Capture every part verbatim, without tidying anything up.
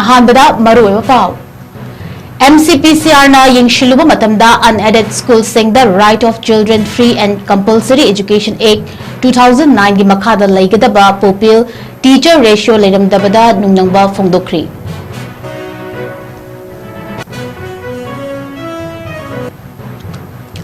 ꯑꯍꯥꯟꯕꯗ ꯃꯔꯨꯑꯣꯏꯕ ꯄꯥꯎ꯫ MCPCRꯅ ꯌꯦꯡꯁꯤꯜꯂꯨꯕ ꯃꯇꯝꯗ Unaided Schoolꯁꯤꯡꯗ Right of Children Free and Compulsory Education Act two thousand nineꯒꯤ ꯃꯈꯥꯗ ꯂꯩꯒꯗꯕ pupil teacher ratio ꯂꯩꯔꯝꯗꯕꯗ ꯅꯨꯡꯅꯪꯕ ꯐꯣꯡꯗꯣꯛꯈ꯭ꯔꯤ꯫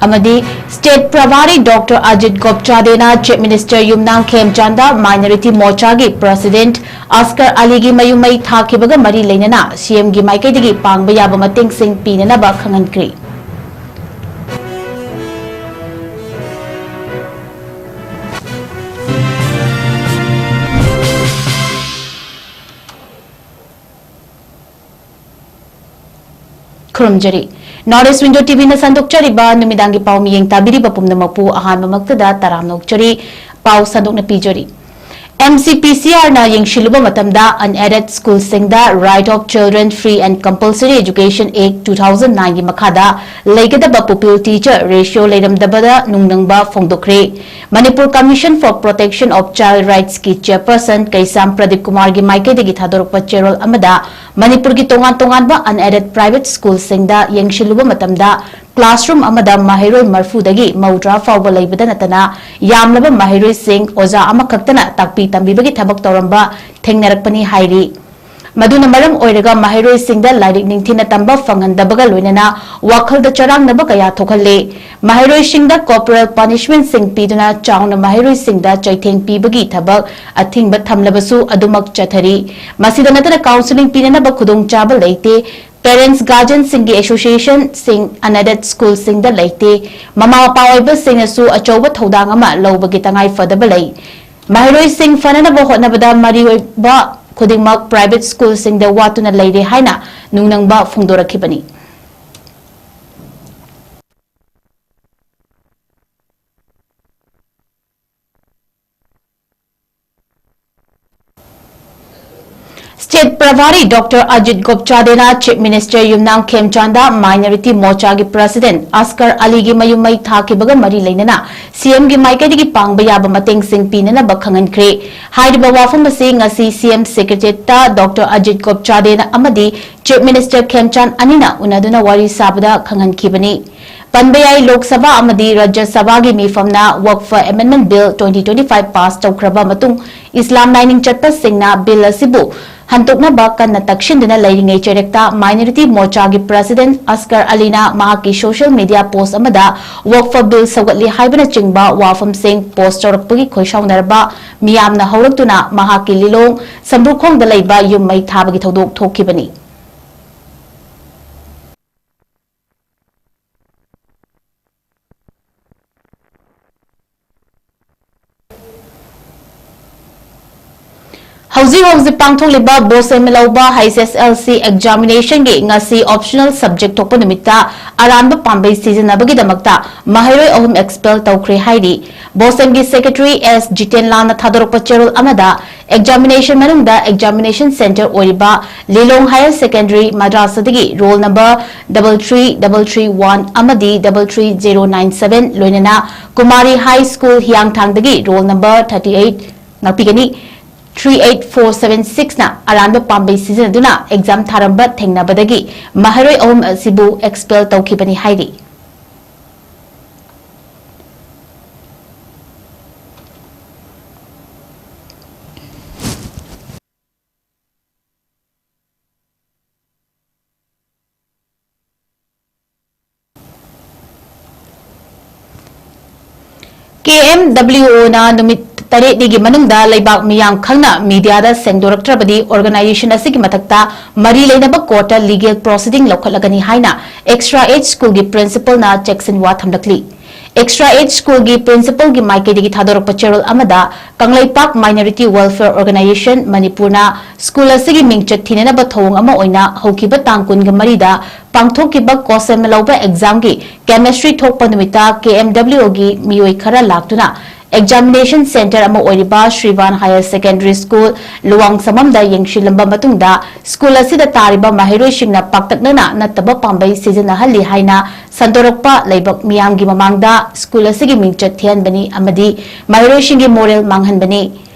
ꯑꯃꯗꯤ State Prabhari Doctor Ajit Gopchadena Chief Minister ꯌꯨꯝꯅꯥꯝ ꯈꯦꯝꯆꯥꯟꯗ Minority Morchaꯒꯤ President ꯑꯁꯀꯔ ꯑꯂꯤꯒꯤ ꯃꯌꯨꯝ ꯃꯩ ꯊꯥꯈꯤꯕꯒ ꯃꯔꯤ ꯂꯩꯅꯅ CMꯒꯤ ꯃꯥꯏꯀꯩꯗꯒꯤ ꯄꯥꯡꯕ ꯌꯥꯕ ꯃꯇꯦꯡꯁꯤꯡ ꯄꯤꯅꯅꯕ ꯈꯪꯍꯟꯈ꯭ꯔꯤ꯫ ꯈꯨꯔꯨꯝꯖꯔꯤ꯫ North East Window TVꯅ ꯁꯟꯗꯣꯛꯆꯔꯤꯕ ꯅꯨꯃꯤꯗꯥꯡꯒꯤ ꯄꯥꯎ ꯃꯤꯌꯦꯡ ꯇꯥꯕꯤꯔꯤꯕ ꯄꯨꯝꯅꯃꯛꯄꯨ ꯑꯍꯥꯟꯕꯃꯛꯇꯗ ꯇꯔꯥꯝꯅ ꯑꯣꯛꯆꯔꯤ꯫ ꯄꯥꯎ ꯁꯟꯗꯣꯛꯅ ꯄꯤꯖꯔꯤ꯫ MCPCRꯅ ꯌꯦꯡꯁꯤꯜꯂꯨꯕ ꯃꯇꯝꯗ Unaided Schoolꯁꯤꯡꯗ Right of Children Free and Compulsory Education Act two thousand nineꯒꯤ ꯃꯈꯥꯗ ꯂꯩꯒꯗꯕ pupil teacher ratio ꯂꯩꯔꯝꯗꯕꯗ ꯅꯨꯡꯅꯪꯕ ꯐꯣꯡꯗꯣꯛꯈ꯭ꯔꯦ꯫ Manipur Commission for Protection of Child Rightsꯀꯤ chairperson ꯀꯩꯁꯥꯝ ꯄ꯭ꯔꯗꯤꯞ ꯀꯨꯃꯥꯔꯒꯤ ꯃꯥꯏꯀꯩꯗꯒꯤ ꯊꯥꯗꯣꯔꯛꯄ ꯆꯦꯔꯣꯜ ꯑꯃꯗ ꯃꯅꯤꯄꯨꯔꯒꯤ ꯇꯣꯉꯥꯟ ꯇꯣꯉꯥꯟꯕ Unaided Private Schoolꯁꯤꯡꯗ ꯌꯦꯡꯁꯤꯜꯂꯨꯕ ꯃꯇꯝꯗ classroom ꯑꯃꯗ ꯃꯍꯩꯔꯣꯏ ꯃꯔꯐꯨꯗꯒꯤ ꯃꯧꯗ꯭ꯔꯥ ꯐꯥꯎꯕ ꯂꯩꯕꯗ ꯅꯠꯇꯅ ꯌꯥꯝꯂꯕ ꯃꯍꯩꯔꯣꯏꯁꯤꯡ ꯑꯣꯖꯥ ꯑꯃꯈꯛꯇꯅ ꯇꯥꯛꯄꯤ ꯇꯝꯕꯤꯕꯒꯤ ꯊꯕꯛ ꯇꯧꯔꯝꯕ ꯊꯦꯡꯅꯔꯛꯄꯅꯤ ꯍꯥꯏꯔꯤ꯫ ꯃꯗꯨꯅ ꯃꯔꯝ ꯑꯣꯏꯔꯒ ꯃꯍꯩꯔꯣꯏꯁꯤꯡꯗ ꯂꯥꯏꯔꯤꯛ ꯅꯤꯡꯊꯤꯅ ꯇꯝꯕ ꯐꯪꯍꯟꯗꯕꯒ ꯂꯣꯏꯅꯅ ꯋꯥꯈꯜꯗ ꯆꯔꯥꯡꯅꯕ ꯀꯌꯥ ꯊꯣꯛꯍꯜꯂꯤ꯫ ꯃꯍꯩꯔꯣꯏꯁꯤꯡꯗ corporal punishmentꯁꯤꯡ ꯄꯤꯗꯨꯅ ꯆꯥꯎꯅ ꯃꯍꯩꯔꯣꯏꯁꯤꯡꯗ ꯆꯩꯊꯦꯡ ꯄꯤꯕꯒꯤ ꯊꯕꯛ ꯑꯊꯤꯡꯕ ꯊꯝꯂꯕꯁꯨ ꯑꯗꯨꯃꯛ ꯆꯠꯊꯔꯤ꯫ ꯃꯁꯤꯗ ꯅꯠꯇꯅ counselling ꯄꯤꯅꯅꯕ ꯈꯨꯗꯣꯡꯆꯥꯕ ꯂꯩꯇꯦ꯫ Parents guardianꯁꯤꯡꯒꯤ associationꯁꯤꯡ Unaided Schoolꯁꯤꯡꯗ ꯂꯩꯇꯦ꯫ ꯃꯃꯥ ꯃꯄꯥ ꯑꯣꯏꯕꯁꯤꯡꯅꯁꯨ ꯑꯆꯧꯕ ꯊꯧꯗꯥꯡ ꯑꯃ ꯂꯧꯕꯒꯤ ꯇꯉꯥꯏ ꯐꯗꯕ ꯂꯩ꯫ ꯃꯍꯩꯔꯣꯏꯁꯤꯡ ꯐꯅꯅꯕ ꯍꯣꯠꯅꯕꯗ ꯃꯔꯤ ꯑꯣꯏꯕ ꯈꯨꯗꯤꯡꯃꯛ private schoolꯁꯤꯡꯗ ꯋꯥꯠꯇꯨꯅ ꯂꯩꯔꯦ ꯍꯥꯏꯅ ꯅꯨꯡꯅꯪꯕ ꯐꯣꯡꯗꯣꯔꯛꯈꯤꯕꯅꯤ꯫ ꯆꯦꯠ ꯄ꯭ꯔꯚꯥꯔꯤ ꯗꯣꯛꯇꯔ ꯑꯖꯤꯠ ꯒꯣꯞꯆꯥꯗꯦꯅ ꯆꯤꯐ ꯃꯤꯅꯤꯁꯇꯔ ꯌꯨꯝꯅꯥꯝ ꯈꯦꯝꯆꯥꯟꯗ ꯃꯥꯏꯅꯣꯔꯤꯇꯤ ꯃꯣꯔꯆꯥꯒꯤ ꯄ꯭ꯔꯁꯤꯗꯦꯟꯠ ꯑꯁꯀꯔ ꯑꯂꯤꯒꯤ ꯃꯌꯨꯝ ꯃꯩ ꯊꯥꯈꯤꯕꯒ ꯃꯔꯤ ꯂꯩꯅꯅ ꯁꯤꯑꯦꯝꯒꯤ ꯃꯥꯏꯀꯩꯗꯒꯤ ꯄꯥꯡꯕ ꯌꯥꯕ ꯃꯇꯦꯡꯁꯤꯡ ꯄꯤꯅꯅꯕ ꯈꯪꯍꯟꯈ꯭ꯔꯦ꯫ ꯍꯥꯏꯔꯤꯕ ꯋꯥꯐꯝ ꯑꯁꯤ ꯉꯁꯤ ꯁꯤꯑꯦꯝ ꯁꯦꯀ꯭ꯔꯦꯇꯔꯤꯌꯦꯠꯇ ꯗꯣꯛꯇꯔ ꯑꯖꯤꯠ ꯒꯣꯞꯆꯥꯗꯦꯅ ꯑꯃꯗꯤ ꯆꯤꯐ ꯃꯤꯅꯤꯁꯇꯔ ꯈꯦꯝꯆꯥꯟ ꯑꯅꯤꯅ ꯎꯅꯗꯨꯅ ꯋꯥꯔꯤ ꯁꯥꯕꯗ ꯈꯪꯍꯟꯈꯤꯕꯅꯤ꯫ ꯄꯟꯕ ꯌꯥꯏ, ꯂꯣꯛ ꯁꯚꯥ ꯑꯃꯗꯤ ꯔꯥꯖ꯭ꯌ ꯁꯚꯥꯒꯤ ꯃꯤꯐꯝꯅ Waqf amendment bill twenty twenty-five ꯄꯥꯁ ꯇꯧꯈ꯭ꯔꯕ ꯃꯇꯨꯡ ꯏꯁꯂꯥꯝ ꯂꯥꯏꯅꯤꯡ ꯆꯠꯄꯁꯤꯡꯅ ꯕꯤꯜ ꯑꯁꯤꯕꯨ ꯍꯟꯗꯣꯛꯅꯕ ꯀꯟꯅ ꯇꯛꯁꯤꯟꯗꯨꯅ ꯂꯩꯔꯤꯉꯩ ꯆꯩꯔꯛꯇ ꯃꯥꯏꯅꯣꯔꯤꯇꯤ ꯃꯣꯔꯆꯥꯒꯤ ꯄ꯭ꯔꯁꯤꯗꯦꯟꯠ ꯑꯁꯀꯔ ꯑꯂꯤꯅ ꯃꯍꯥꯛꯀꯤ ꯁꯣꯁꯤꯌꯦꯜ ꯃꯤꯗꯤꯌꯥ ꯄꯣꯁꯠ ꯑꯃꯗ ꯋꯛꯐ ꯕꯤꯜ ꯁꯧꯒꯠꯂꯤ ꯍꯥꯏꯕꯅꯆꯤꯡꯕ ꯋꯥꯐꯝꯁꯤꯡ ꯄꯣꯁꯠ ꯇꯧꯔꯛꯄꯒꯤ ꯈꯣꯏꯁꯥꯎꯅꯔꯕ ꯃꯤꯌꯥꯝꯅ ꯍꯧꯔꯛꯇꯨꯅ ꯃꯍꯥꯛꯀꯤ ꯂꯤꯂꯣꯡ ꯁꯝꯕ꯭ꯔꯨꯈꯣꯡꯗ ꯂꯩꯕ ꯌꯨꯝ ꯃꯩ ꯊꯥꯕꯒꯤ ꯊꯧꯗꯣꯛ ꯊꯣꯛꯈꯤꯕꯅꯤ꯫ ꯍꯧꯖꯤꯛ ꯍꯧꯖꯤꯛ ꯄꯥꯡꯊꯣꯛꯂꯤꯕ ꯕꯣꯁꯦꯝ ꯂꯧꯕ ꯍꯩꯆ ꯑꯦꯁ ꯑꯦꯜ ꯁꯤ ꯑꯦꯛꯖꯥꯃꯤꯅꯦꯁꯟꯒꯤ ꯉꯁꯤ ꯑꯣꯞꯁꯅꯦꯜ ꯁꯕꯖꯦꯛ ꯊꯣꯛꯄ ꯅꯨꯃꯤꯠꯇ ꯑꯔꯥꯟꯕ ꯄꯥꯝꯕꯩ ꯁꯤꯖꯤꯟꯅꯕꯒꯤꯗꯃꯛꯇ ꯃꯍꯩꯔꯣꯏ ꯑꯍꯨꯝ ꯑꯦꯛꯁꯄꯦꯜ ꯇꯧꯈ꯭ꯔꯦ ꯍꯥꯏꯔꯤ꯫ ꯕꯣꯁꯦꯝꯒꯤ ꯁꯦꯀ꯭ꯔꯦꯇꯔꯤ ꯑꯦꯁ ꯖꯤꯇꯦꯟꯂꯥꯅ ꯊꯥꯗꯣꯔꯛꯄ ꯆꯦꯔꯣꯜ ꯑꯃꯗ ꯑꯦꯛꯖꯥꯃꯤꯅꯦꯁꯟ ꯃꯅꯨꯡꯗ ꯑꯦꯛꯖꯥꯃꯤꯅꯦꯁꯟ ꯁꯦꯟꯇꯔ ꯑꯣꯏꯔꯤꯕ ꯂꯤꯂꯣꯡ ꯍꯥꯌꯔ ꯁꯦꯀꯦꯟꯗꯔꯤ ꯃꯗ꯭ꯔꯥꯁꯥꯗꯒꯤ roll number double three double three one ꯑꯃꯗꯤ double three zero nine seven, ꯂꯣꯏꯅꯅ ꯀꯨꯃꯥꯔꯤ ꯍꯥꯏ ꯁ꯭ꯀꯨꯜ ꯍꯤꯌꯥꯡꯊꯥꯡꯗꯒꯤ ꯔꯣꯜ ꯅꯝꯕꯔ thirty eight, ꯉꯥꯛꯄꯤꯒꯅꯤ, three eight four seven six ꯅ ꯑꯔꯥꯟꯕ ꯄꯥꯝꯕꯩ ꯁꯤꯖꯤꯟꯅꯗꯨꯅ ꯑꯦꯛꯖꯥꯝ ꯊꯥꯔꯝꯕ ꯊꯦꯡꯅꯕꯗꯒꯤ ꯃꯍꯩꯔꯣꯏ ꯑꯍꯨꯝ ꯑꯁꯤꯕꯨ ꯑꯦꯛꯁꯄꯦꯜ ꯇꯧꯈꯤꯕꯅꯤ ꯍꯥꯏꯔꯤ꯫ ꯀꯦ ꯑꯦꯝ ꯗꯕ꯭ꯂꯤꯎ ꯑꯣꯅ ꯅꯨꯃꯤꯠ ꯇꯔꯦꯠꯅꯤꯒꯤ ꯃꯅꯨꯡꯗ ꯂꯩꯕꯥꯛ ꯃꯤꯌꯥꯝ ꯈꯪꯅ ꯃꯤꯗꯤꯌꯥꯗ ꯁꯦꯡꯗꯣꯔꯛꯇ꯭ꯔꯕꯗꯤ ꯑꯣꯔꯒꯅꯥꯏꯖꯦꯁꯟ ꯑꯁꯤꯒꯤ ꯃꯊꯛꯇ ꯃꯔꯤ ꯂꯩꯅꯕ ꯀꯣꯔꯠꯇ ꯂꯤꯒꯦꯜ ꯄ꯭ꯔꯣꯁꯤꯗꯤꯡ ꯂꯧꯈꯠꯂꯒꯅꯤ ꯍꯥꯏꯅ ꯑꯦꯛꯁꯇ꯭ꯔꯥ ꯑꯦꯖ ꯁ꯭ꯀꯨꯜꯒꯤ ꯄ꯭ꯔꯤꯟꯁꯤꯄꯜꯅ ꯆꯦꯛꯁꯤꯟ ꯋꯥ ꯊꯝꯂꯛꯂꯤ꯫ ꯑꯦꯛꯁꯇ꯭ꯔꯥ ꯑꯦꯖ ꯁ꯭ꯀꯨꯜꯒꯤ ꯄ꯭ꯔꯤꯟꯁꯤꯄꯜꯒꯤ ꯃꯥꯏꯀꯩꯗꯒꯤ ꯊꯥꯗꯣꯔꯛꯄ ꯆꯦꯔꯣꯜ ꯑꯃꯗ, ꯀꯪꯂꯩꯄꯥꯛ ꯃꯥꯏꯅꯣꯔꯤꯇꯤ ꯋꯦꯜꯐꯤꯌꯔ ꯑꯣꯔꯒꯅꯥꯏꯖꯦꯁꯟ ꯃꯅꯤꯄꯨꯔꯅ ꯁ꯭ꯀꯨꯜ ꯑꯁꯤꯒꯤ ꯃꯤꯡꯆꯠ ꯊꯤꯅꯅꯕ ꯊꯧꯑꯣꯡ ꯑꯃ ꯑꯣꯏꯅ ꯍꯧꯈꯤꯕ ꯇꯥꯡ ꯀꯨꯟꯒ ꯃꯔꯤꯗ ꯄꯥꯡꯊꯣꯛꯈꯤꯕ ꯀꯣꯁꯦꯝ ꯂꯧꯕ ꯑꯦꯛꯖꯥꯝꯒꯤ ꯀꯦꯃꯤꯁꯇ꯭ꯔꯤ ꯊꯣꯛꯄ ꯅꯨꯃꯤꯠꯇ ꯀꯦ ꯑꯦꯝ ꯗꯕ꯭ꯂꯤꯎ ꯑꯣꯒꯤ ꯃꯤꯑꯣꯏ ꯈꯔ ꯂꯥꯛꯇꯨꯅ Examination Center ꯑꯃ ꯑꯣꯏꯔꯤꯕ ꯁ꯭ꯔꯤꯕꯥꯟ Higher Secondary School ꯂꯨꯋꯥꯡꯁꯝꯕꯝꯗ ꯌꯦꯡꯁꯤꯜꯂꯝꯕ ꯃꯇꯨꯡꯗ, ꯁ꯭ꯀꯨꯜ ꯑꯁꯤꯗ ꯇꯥꯔꯤꯕ ꯃꯍꯩꯔꯣꯏꯁꯤꯡꯅ ꯄꯥꯛꯇꯛꯅꯅ ꯅꯠꯇꯕ ꯄꯥꯝꯕꯩ ꯁꯤꯖꯤꯟꯅꯍꯜꯂꯤ ꯍꯥꯏꯅ ꯁꯟꯗꯣꯔꯛꯄ ꯂꯩꯕꯥꯛ ꯃꯤꯌꯥꯝꯒꯤ ꯃꯃꯥꯡꯗ ꯁ꯭ꯀꯨꯜ ꯑꯁꯤꯒꯤ ꯃꯤꯡꯆꯠ ꯊꯤꯍꯟꯕꯅꯤ ꯑꯃꯗꯤ ꯃꯍꯩꯔꯣꯏꯁꯤꯡꯒꯤ moral ꯃꯥꯡꯍꯟꯕꯅꯤ꯫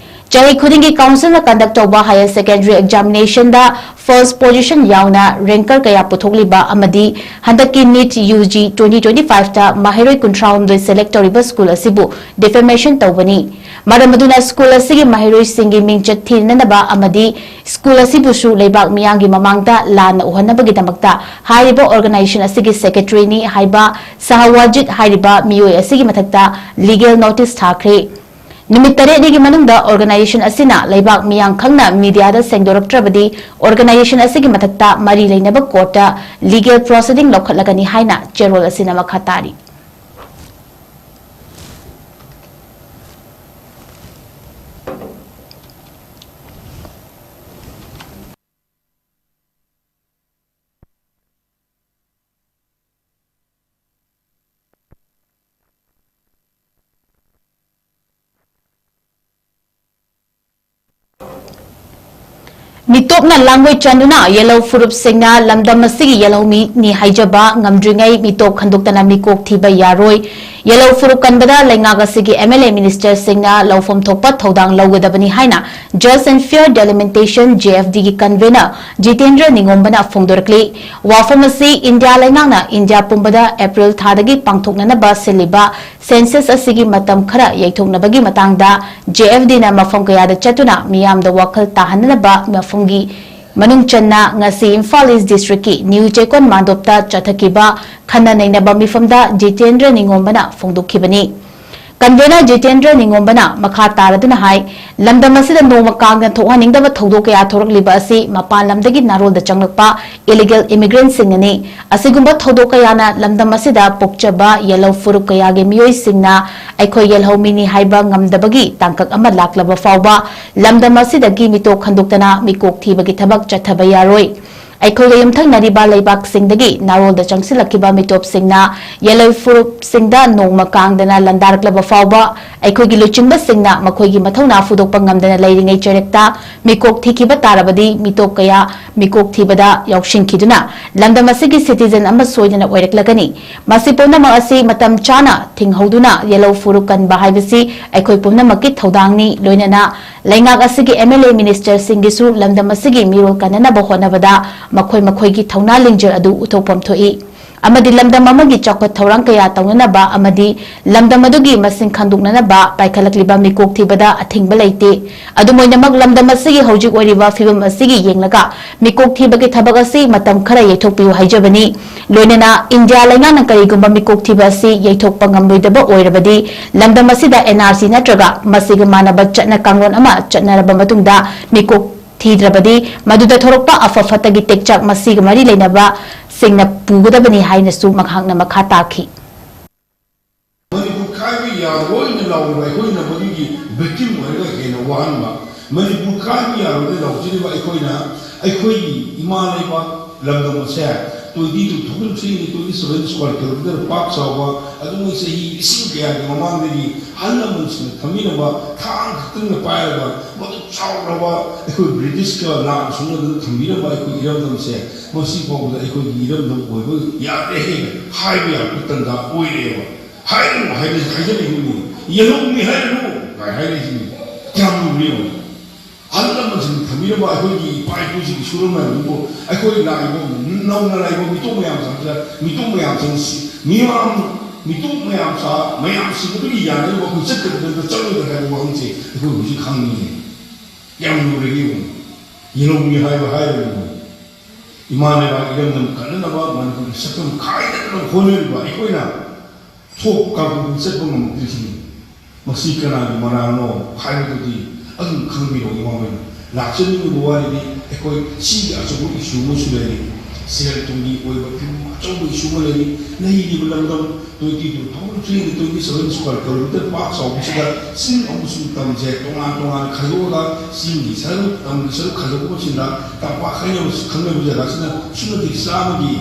ꯆꯍꯤ ꯈꯨꯗꯤꯡꯒꯤ councilꯅ conduct ꯇꯧꯕ Higher Secondary Examinationꯗ first position ꯌꯥꯎꯅ ranker ꯀꯌꯥ ꯄꯨꯊꯣꯛꯂꯤꯕ ꯑꯃꯗꯤ ꯍꯟꯗꯛꯀꯤ NEET UG twenty twenty fiveꯇ ꯃꯍꯩꯔꯣꯏ ꯀꯨꯟꯊ꯭ꯔꯥꯍꯨꯝꯗꯣꯏ select ꯇꯧꯔꯤꯕ ꯁ꯭ꯀꯨꯜ ꯑꯁꯤꯕꯨ defamation ꯇꯧꯕꯅꯤ꯫ ꯃꯔꯝ ꯑꯗꯨꯅ ꯁ꯭ꯀꯨꯜ ꯑꯁꯤꯒꯤ ꯃꯍꯩꯔꯣꯏꯁꯤꯡꯒꯤ ꯃꯤꯡꯆꯠ ꯊꯤꯅꯅꯕ ꯑꯃꯗꯤ ꯁ꯭ꯀꯨꯜ ꯑꯁꯤꯕꯨꯁꯨ ꯂꯩꯕꯥꯛ ꯃꯤꯌꯥꯝꯒꯤ ꯃꯃꯥꯡꯗ ꯂꯥꯟꯅ ꯎꯍꯟꯅꯕꯒꯤꯗꯃꯛꯇ ꯍꯥꯏꯔꯤꯕ organization ꯑꯁꯤꯒꯤ secretaryꯅꯤ ꯍꯥꯏꯕ ꯁꯍꯋꯥꯖꯤꯠ ꯍꯥꯏꯔꯤꯕ ꯃꯤꯑꯣꯏ ꯑꯁꯤꯒꯤ ꯃꯊꯛꯇ legal notice ꯊꯥꯈ꯭ꯔꯦ꯫ ꯅꯨꯃꯤꯠ ꯇꯔꯦꯠꯅꯤꯒꯤ ꯃꯅꯨꯡꯗ organization ꯑꯁꯤꯅ ꯂꯩꯕꯥꯛ ꯃꯤꯌꯥꯝ ꯈꯪꯅ mediaꯗ ꯁꯦꯡꯗꯣꯔꯛꯇ꯭ꯔꯕꯗꯤ organization ꯑꯁꯤꯒꯤ ꯃꯊꯛꯇ ꯃꯔꯤ ꯂꯩꯅꯕ courtꯇ legal proceeding ꯂꯧꯈꯠꯂꯒꯅꯤ ꯍꯥꯏꯅ ꯆꯦꯔꯣꯜ ꯑꯁꯤꯅ ꯃꯈꯥ ꯇꯥꯔꯤ꯫ ꯃꯤꯇꯣꯞꯅ ꯂꯥꯡꯒꯣꯏ ꯆꯟꯗꯨꯅ ꯌꯦꯜꯍꯧ ꯐꯨꯔꯨꯞꯁꯤꯡꯅ ꯂꯝꯗꯝ ꯑꯁꯤꯒꯤ ꯌꯦꯜꯍꯧꯃꯤꯅꯤ ꯍꯥꯏꯖꯕ ꯉꯝꯗ꯭ꯔꯤꯉꯩ ꯃꯤꯇꯣꯞ ꯈꯟꯗꯣꯛꯇꯅ ꯃꯤꯀꯣꯛ ꯊꯤꯕ ꯌꯥꯔꯣꯏ꯫ ꯌꯦꯜꯍꯧ ꯐꯨꯔꯨꯞ ꯀꯟꯕꯗ ꯂꯩꯉꯥꯛ ꯑꯁꯤꯒꯤ MLA ministerꯁꯤꯡꯅ ꯂꯧꯐꯝ ꯊꯣꯛꯄ ꯊꯧꯗꯥꯡ ꯂꯧꯒꯗꯕꯅꯤ ꯍꯥꯏꯅ Just and Fair Delimitation, JFDꯒꯤ convener Jitendra ꯅꯤꯉꯣꯝꯕꯅ ꯐꯣꯡꯗꯣꯔꯛꯂꯤ꯫ ꯋꯥꯐꯝ ꯑꯁꯤ ꯏꯟꯗꯤꯌꯥ ꯂꯩꯉꯥꯛꯅ ꯏꯟꯗꯤꯌꯥ ꯄꯨꯝꯕꯗ April ꯊꯥꯗꯒꯤ ꯄꯥꯡꯊꯣꯛꯅꯅꯕ ꯁꯤꯜꯂꯤꯕ census ꯑꯁꯤꯒꯤ ꯃꯇꯝ ꯈꯔ ꯌꯩꯊꯣꯛꯅꯕꯒꯤ ꯃꯇꯥꯡꯗ JFDꯅ ꯃꯐꯝ ꯀꯌꯥꯗ ꯆꯠꯇꯨꯅ ꯃꯤꯌꯥꯝꯗ ꯋꯥꯈꯜ ꯇꯥꯍꯟꯅꯅꯕ ꯃꯐꯝꯒꯤ ꯃꯅꯨꯡ ꯆꯟꯅ ꯉꯁꯤ ꯏꯝꯐꯥꯜ East Districtꯀꯤ ꯅ꯭ꯌꯨ ꯆꯦꯛꯀꯣꯟ ꯃꯥꯟꯗꯣꯞꯇ ꯆꯠꯊꯈꯤꯕ ꯈꯟꯅ ꯅꯩꯅꯕ ꯃꯤꯐꯝꯗ ꯖꯤꯇꯦꯟꯗ꯭ꯔ ꯅꯤꯉꯣꯝꯕꯅ ꯐꯣꯡꯗꯣꯛꯈꯤꯕꯅꯤ꯫ Convener ꯖꯤꯇꯦꯟꯗ꯭ꯔ ꯅꯤꯉꯣꯝꯕꯅ ꯃꯈꯥ ꯇꯥꯔꯗꯨꯅ ꯍꯥꯏ, ꯂꯝꯗꯝ ꯑꯁꯤꯗ ꯅꯣꯡꯃ ꯀꯥꯡꯅ ꯊꯣꯛꯍꯟꯅꯤꯡꯗꯕ ꯊꯧꯗꯣꯛ ꯀꯌꯥ ꯊꯣꯔꯛꯂꯤꯕ ꯑꯁꯤ ꯃꯄꯥꯟ ꯂꯝꯗꯒꯤ ꯅꯥꯔꯣꯜꯗ ꯆꯪꯂꯛꯄ illegal immigrantꯁꯤꯡꯅꯅꯤ꯫ ꯑꯁꯤꯒꯨꯝꯕ ꯊꯧꯗꯣꯛ ꯀꯌꯥꯅ ꯂꯝꯗꯝ ꯑꯁꯤꯗ ꯄꯣꯛꯆꯕ ꯌꯦꯜꯍꯧ ꯐꯨꯔꯨꯞ ꯀꯌꯥꯒꯤ ꯃꯤꯑꯣꯏꯁꯤꯡꯅ ꯑꯩꯈꯣꯏ ꯌꯦꯜꯍꯧꯃꯤꯅꯤ ꯍꯥꯏꯕ ꯉꯝꯗꯕꯒꯤ ꯇꯥꯡꯀꯛ ꯑꯃ ꯂꯥꯛꯂꯕ ꯐꯥꯎꯕ ꯂꯝꯗꯝ ꯑꯁꯤꯗꯒꯤ ꯃꯤꯇꯣꯞ ꯈꯟꯗꯣꯛꯇꯅ ꯃꯤꯀꯣꯛ ꯊꯤꯕꯒꯤ ꯊꯕꯛ ꯆꯠꯊꯕ ꯌꯥꯔꯣꯏ꯫ ꯑꯩꯈꯣꯏꯒ ꯌꯨꯝꯊꯪꯅꯔꯤꯕ ꯂꯩꯕꯥꯛꯁꯤꯡꯗꯒꯤ ꯅꯥꯔꯣꯜꯗ ꯆꯪꯁꯤꯜꯂꯛꯈꯤꯕ ꯃꯤꯇꯣꯞꯁꯤꯡꯅ ꯌꯦꯜꯂꯣꯏ ꯐꯨꯔꯨꯞꯁꯤꯡꯗ ꯅꯣꯡꯃ ꯀꯥꯡꯗꯅ ꯂꯥꯟꯗꯥꯔꯛꯂꯕ ꯐꯥꯎꯕ ꯑꯩꯈꯣꯏꯒꯤ ꯂꯨꯆꯤꯡꯕꯁꯤꯡꯅ ꯃꯈꯣꯏꯒꯤ ꯃꯊꯧꯅꯥ ꯐꯨꯗꯣꯛꯄ ꯉꯝꯗꯅ ꯂꯩꯔꯤꯉꯩ ꯆꯩꯔꯛꯇ ꯃꯤꯀꯣꯛ ꯊꯤꯈꯤꯕ ꯇꯥꯔꯕꯗꯤ ꯃꯤꯇꯣꯞ ꯀꯌꯥ ꯃꯤꯀꯣꯛ ꯊꯤꯕꯗ ꯌꯥꯎꯁꯤꯟꯈꯤꯗꯨꯅ ꯂꯝꯗꯝ ꯑꯁꯤꯒꯤ citizen ꯑꯃ ꯁꯣꯏꯗꯅ ꯑꯣꯏꯔꯛꯂꯒꯅꯤ꯫ ꯃꯁꯤ ꯄꯨꯝꯅꯃꯛ ꯑꯁꯤ ꯃꯇꯝ ꯆꯥꯅ ꯊꯤꯡꯍꯧꯗꯨꯅ ꯌꯦꯜꯂꯣ ꯐꯨꯔꯨꯞ ꯀꯟꯕ ꯍꯥꯏꯕꯁꯤ ꯑꯩꯈꯣꯏ ꯄꯨꯝꯅꯃꯛꯀꯤ ꯊꯧꯗꯥꯡꯅꯤ꯫ ꯂꯣꯏꯅꯅ ꯂꯩꯉꯥꯛ ꯑꯁꯤꯒꯤ MLA ministerꯁꯤꯡꯒꯤꯁꯨ ꯂꯝꯗꯝ ꯑꯁꯤꯒꯤ ꯃꯤꯔꯣꯜ ꯀꯟꯅꯅꯕ ꯍꯣꯠꯅꯕꯗ ꯃꯈꯣꯏ ꯃꯈꯣꯏꯒꯤ ꯊꯧꯅꯥ ꯂꯤꯡꯖꯦꯜ ꯑꯗꯨ ꯎꯠꯊꯣꯛꯐꯝ ꯊꯣꯛꯏ꯫ ꯑꯃꯗꯤ ꯂꯝꯗꯝ ꯑꯃꯒꯤ ꯆꯥꯎꯈꯠ ꯊꯧꯔꯥꯡ ꯀꯌꯥ ꯇꯧꯅꯅꯕ ꯑꯃꯗꯤ ꯂꯝꯗꯝ ꯑꯗꯨꯒꯤ ꯃꯁꯤꯡ ꯈꯪꯗꯣꯛꯅꯅꯕ ꯄꯥꯏꯈꯠꯂꯛꯂꯤꯕ ꯃꯤꯀꯣꯛ ꯊꯤꯕꯗ ꯑꯊꯤꯡꯕ ꯂꯩꯇꯦ꯫ ꯑꯗꯨꯝ ꯑꯣꯏꯅꯃꯛ, ꯂꯝꯗꯝ ꯑꯁꯤꯒꯤ ꯍꯧꯖꯤꯛ ꯑꯣꯏꯔꯤꯕ ꯐꯤꯕꯝ ꯑꯁꯤꯒꯤ ꯌꯦꯡꯂꯒ ꯃꯤꯀꯣꯛ ꯊꯤꯕꯒꯤ ꯊꯕꯛ ꯑꯁꯤ ꯃꯇꯝ ꯈꯔ ꯌꯩꯊꯣꯛꯄꯤꯌꯨ ꯍꯥꯏꯖꯕꯅꯤ꯫ ꯂꯣꯏꯅꯅ ꯏꯟꯗꯤꯌꯥ ꯂꯩꯉꯥꯛꯅ ꯀꯔꯤꯒꯨꯝꯕ ꯃꯤꯀꯣꯛ ꯊꯤꯕ ꯑꯁꯤ ꯌꯩꯊꯣꯛꯄ ꯉꯝꯂꯣꯏꯗꯕ ꯑꯣꯏꯔꯕꯗꯤ, ꯂꯝꯗꯝ ꯑꯁꯤꯗ NRC ꯅꯠꯇ꯭ꯔꯒ ꯃꯁꯤꯒ ꯃꯥꯟꯅꯕ ꯆꯠꯅ ꯀꯥꯡꯂꯣꯟ ꯑꯃ ꯆꯠꯅꯔꯕ ꯃꯇꯨꯡꯗ ꯃꯤꯀꯣꯛ ꯊꯤꯗ꯭ꯔꯕꯗꯤ, ꯃꯗꯨꯗ ꯊꯣꯔꯛꯄ ꯑꯐ ꯐꯠꯇꯒꯤ ꯇꯦꯛꯆꯥꯛ ꯃꯁꯤꯒ ꯃꯔꯤ ꯂꯩꯅꯕꯁꯤꯡꯅ ꯄꯨꯒꯗꯕꯅꯤ ꯍꯥꯏꯅꯁꯨ ꯃꯍꯥꯛꯅ ꯃꯈꯥ ꯇꯥꯈꯤ꯫ ꯃꯅꯤꯄꯨꯔ ꯀꯥꯏꯕ ꯌꯥꯔꯣꯏꯅ ꯂꯥꯎꯔꯤꯕ ꯑꯩꯈꯣꯏꯅ ꯃꯗꯨꯒꯤ victim ꯑꯣꯏꯔꯒ ꯍꯦꯟꯅ ꯋꯥꯍꯟꯕ, ꯃꯅꯤꯄꯨꯔ ꯀꯥꯏꯕ ꯌꯥꯔꯣꯏꯅ ꯂꯥꯎꯖꯔꯤꯕ ꯑꯩꯈꯣꯏꯅ ꯑꯩꯈꯣꯏꯒꯤ ꯏꯃꯥ ꯂꯩꯕꯥꯛ ꯂꯝꯗꯝ ꯑꯁꯦ twenty two thousand three twenty seven square kilometer ꯄꯥꯛ ꯆꯥꯎꯕ, ꯑꯗꯨꯒ ꯆꯍꯤ ꯂꯤꯁꯤꯡ ꯀꯌꯥꯒꯤ ꯃꯃꯥꯡꯗꯒꯤ ꯑꯍꯜ ꯂꯃꯟꯁꯤꯡꯅ ꯊꯝꯕꯤꯔꯝꯕ ꯊꯥꯡ ꯈꯛꯇꯪꯅ ꯄꯥꯏꯔꯒ ꯃꯗꯨ ꯆꯥꯎꯔꯕ ꯑꯩꯈꯣꯏ ꯕ꯭ꯔꯤꯇꯤꯁꯀ ꯂꯥꯟ ꯁꯣꯛꯅꯗꯨꯅ ꯊꯝꯕꯤꯔꯝꯕ ꯑꯩꯈꯣꯏ ꯏꯔꯝꯗꯝꯁꯦ ꯉꯁꯤ ꯐꯥꯎꯕꯗ ꯑꯩꯈꯣꯏꯒꯤ ꯏꯔꯝꯗꯝ ꯑꯣꯏꯕ ꯌꯥꯗꯦ ꯍꯥꯏꯅ ꯍꯥꯏꯕ ꯌꯥꯕ ꯇꯥꯟꯖꯥ ꯑꯣꯏꯔꯦꯕ꯫ ꯍꯥꯏꯔꯅꯨ ꯍꯥꯏꯔꯁꯤ ꯍꯥꯏꯖꯔꯤꯕꯅꯤ, ꯌꯦꯜꯍꯧꯃꯤ ꯍꯥꯏꯔꯅꯨ ꯀꯥꯏ ꯍꯥꯏꯔꯛꯏꯁꯤꯅꯤ꯫ ꯀꯌꯥꯝ ꯂꯨꯔꯦ ꯌꯦꯡꯉꯨ꯫ ꯑꯍꯜ ꯂꯃꯟꯁꯤꯡꯅ ꯊꯝꯕꯤꯔꯝꯕ ꯑꯩꯈꯣꯏꯒꯤ ꯏꯄꯥ ꯏꯄꯨꯁꯤꯡꯒꯤ ꯁꯨꯔꯝꯕ ꯑꯗꯨꯕꯨ ꯑꯩꯈꯣꯏ ꯂꯥꯛꯏꯕ ꯅꯧꯅ ꯂꯥꯛꯏꯕ ꯃꯤꯇꯣꯞ ꯃꯌꯥꯝꯁꯤꯡꯁꯤꯗ, ꯃꯤꯇꯣꯞ ꯃꯌꯥꯝꯁꯤꯡꯁꯤ, ꯃꯤꯌꯥꯝ, ꯃꯤꯇꯣꯞ ꯃꯌꯥꯝ ꯁꯥ ꯃꯌꯥꯝꯁꯤꯡ ꯑꯗꯨꯒꯤ ꯌꯥꯅꯅꯕ ꯑꯩꯈꯣꯏ ꯆꯠꯀꯗꯕꯗ ꯆꯠꯂꯣꯏꯗ꯭ꯔꯥ ꯍꯥꯏꯕ ꯋꯥꯍꯪꯁꯦ ꯑꯩꯈꯣꯏ ꯍꯧꯖꯤꯛ ꯍꯪꯅꯤꯡꯉꯤ꯫ ꯀꯌꯥꯝ ꯂꯨꯔꯒꯦ ꯌꯦꯡꯉꯨ꯫ ꯌꯦꯜꯍꯧꯃꯤ ꯍꯥꯏꯕ ꯍꯥꯏꯔꯒ ꯌꯦꯡꯉꯨ꯫ ꯏꯃꯥ ꯂꯩꯕꯥꯛ ꯏꯔꯝꯗꯝ ꯀꯟꯅꯅꯕ ꯃꯅꯤꯄꯨꯔꯒꯤ ꯁꯛꯇꯝ ꯈꯥꯏꯗꯅꯕ ꯍꯣꯠꯅꯔꯤꯕ ꯑꯩꯈꯣꯏꯅ ꯊꯣꯛ ꯀꯥꯡꯄꯣꯛꯄꯤ ꯆꯠꯄ ꯉꯝꯃꯛꯇ꯭ꯔꯤꯁꯤꯅꯤ꯫ ꯃꯁꯤ ꯀꯅꯥꯒꯤ ꯃꯔꯥꯜꯅꯣ ꯍꯥꯏꯕꯗꯨꯗꯤ ꯑꯗꯨꯝ ꯈꯪꯕꯤꯔꯣ꯫ ꯏꯃꯥ ꯍꯣꯏꯅ ꯂꯥꯛꯆꯅꯤꯡꯉꯤꯕ ꯋꯥꯔꯤꯗꯤ ꯑꯩꯈꯣꯏ ꯁꯤꯒꯤ ꯑꯆꯧꯕ issue ꯑꯃꯁꯨ ꯂꯩꯔꯤ꯫ ꯁꯦꯜ ꯊꯨꯝꯒꯤ ꯑꯣꯏꯕ ꯐꯤꯕꯝ ꯑꯆꯧꯕ ꯏꯁꯨ ꯑꯃ ꯂꯩꯔꯤ꯫ ꯂꯩꯔꯤꯕ ꯂꯝꯗꯝ twenty two thousand three hundred twenty seven square kilometer ꯄꯥꯛ ꯆꯥꯎꯕꯁꯤꯗ ꯆꯤꯡ ꯑꯃꯁꯨꯡ ꯇꯝꯁꯦ ꯇꯣꯉꯥꯟ ꯇꯣꯉꯥꯟꯅ ꯈꯥꯏꯗꯣꯛꯑꯒ ꯆꯤꯡꯒꯤ ꯁꯔꯨꯛ, ꯇꯝꯒꯤ ꯁꯔꯨꯛ ꯈꯥꯏꯗꯣꯛꯄ ꯃꯁꯤꯗ ꯇꯝꯄꯥꯛ ꯈꯥꯏꯅꯕ, ꯈꯪꯅꯕ ꯖꯒꯥꯁꯤꯅ ꯑꯁꯨꯛꯀꯤ ꯃꯇꯤꯛ ꯆꯥꯝꯃꯒꯤ,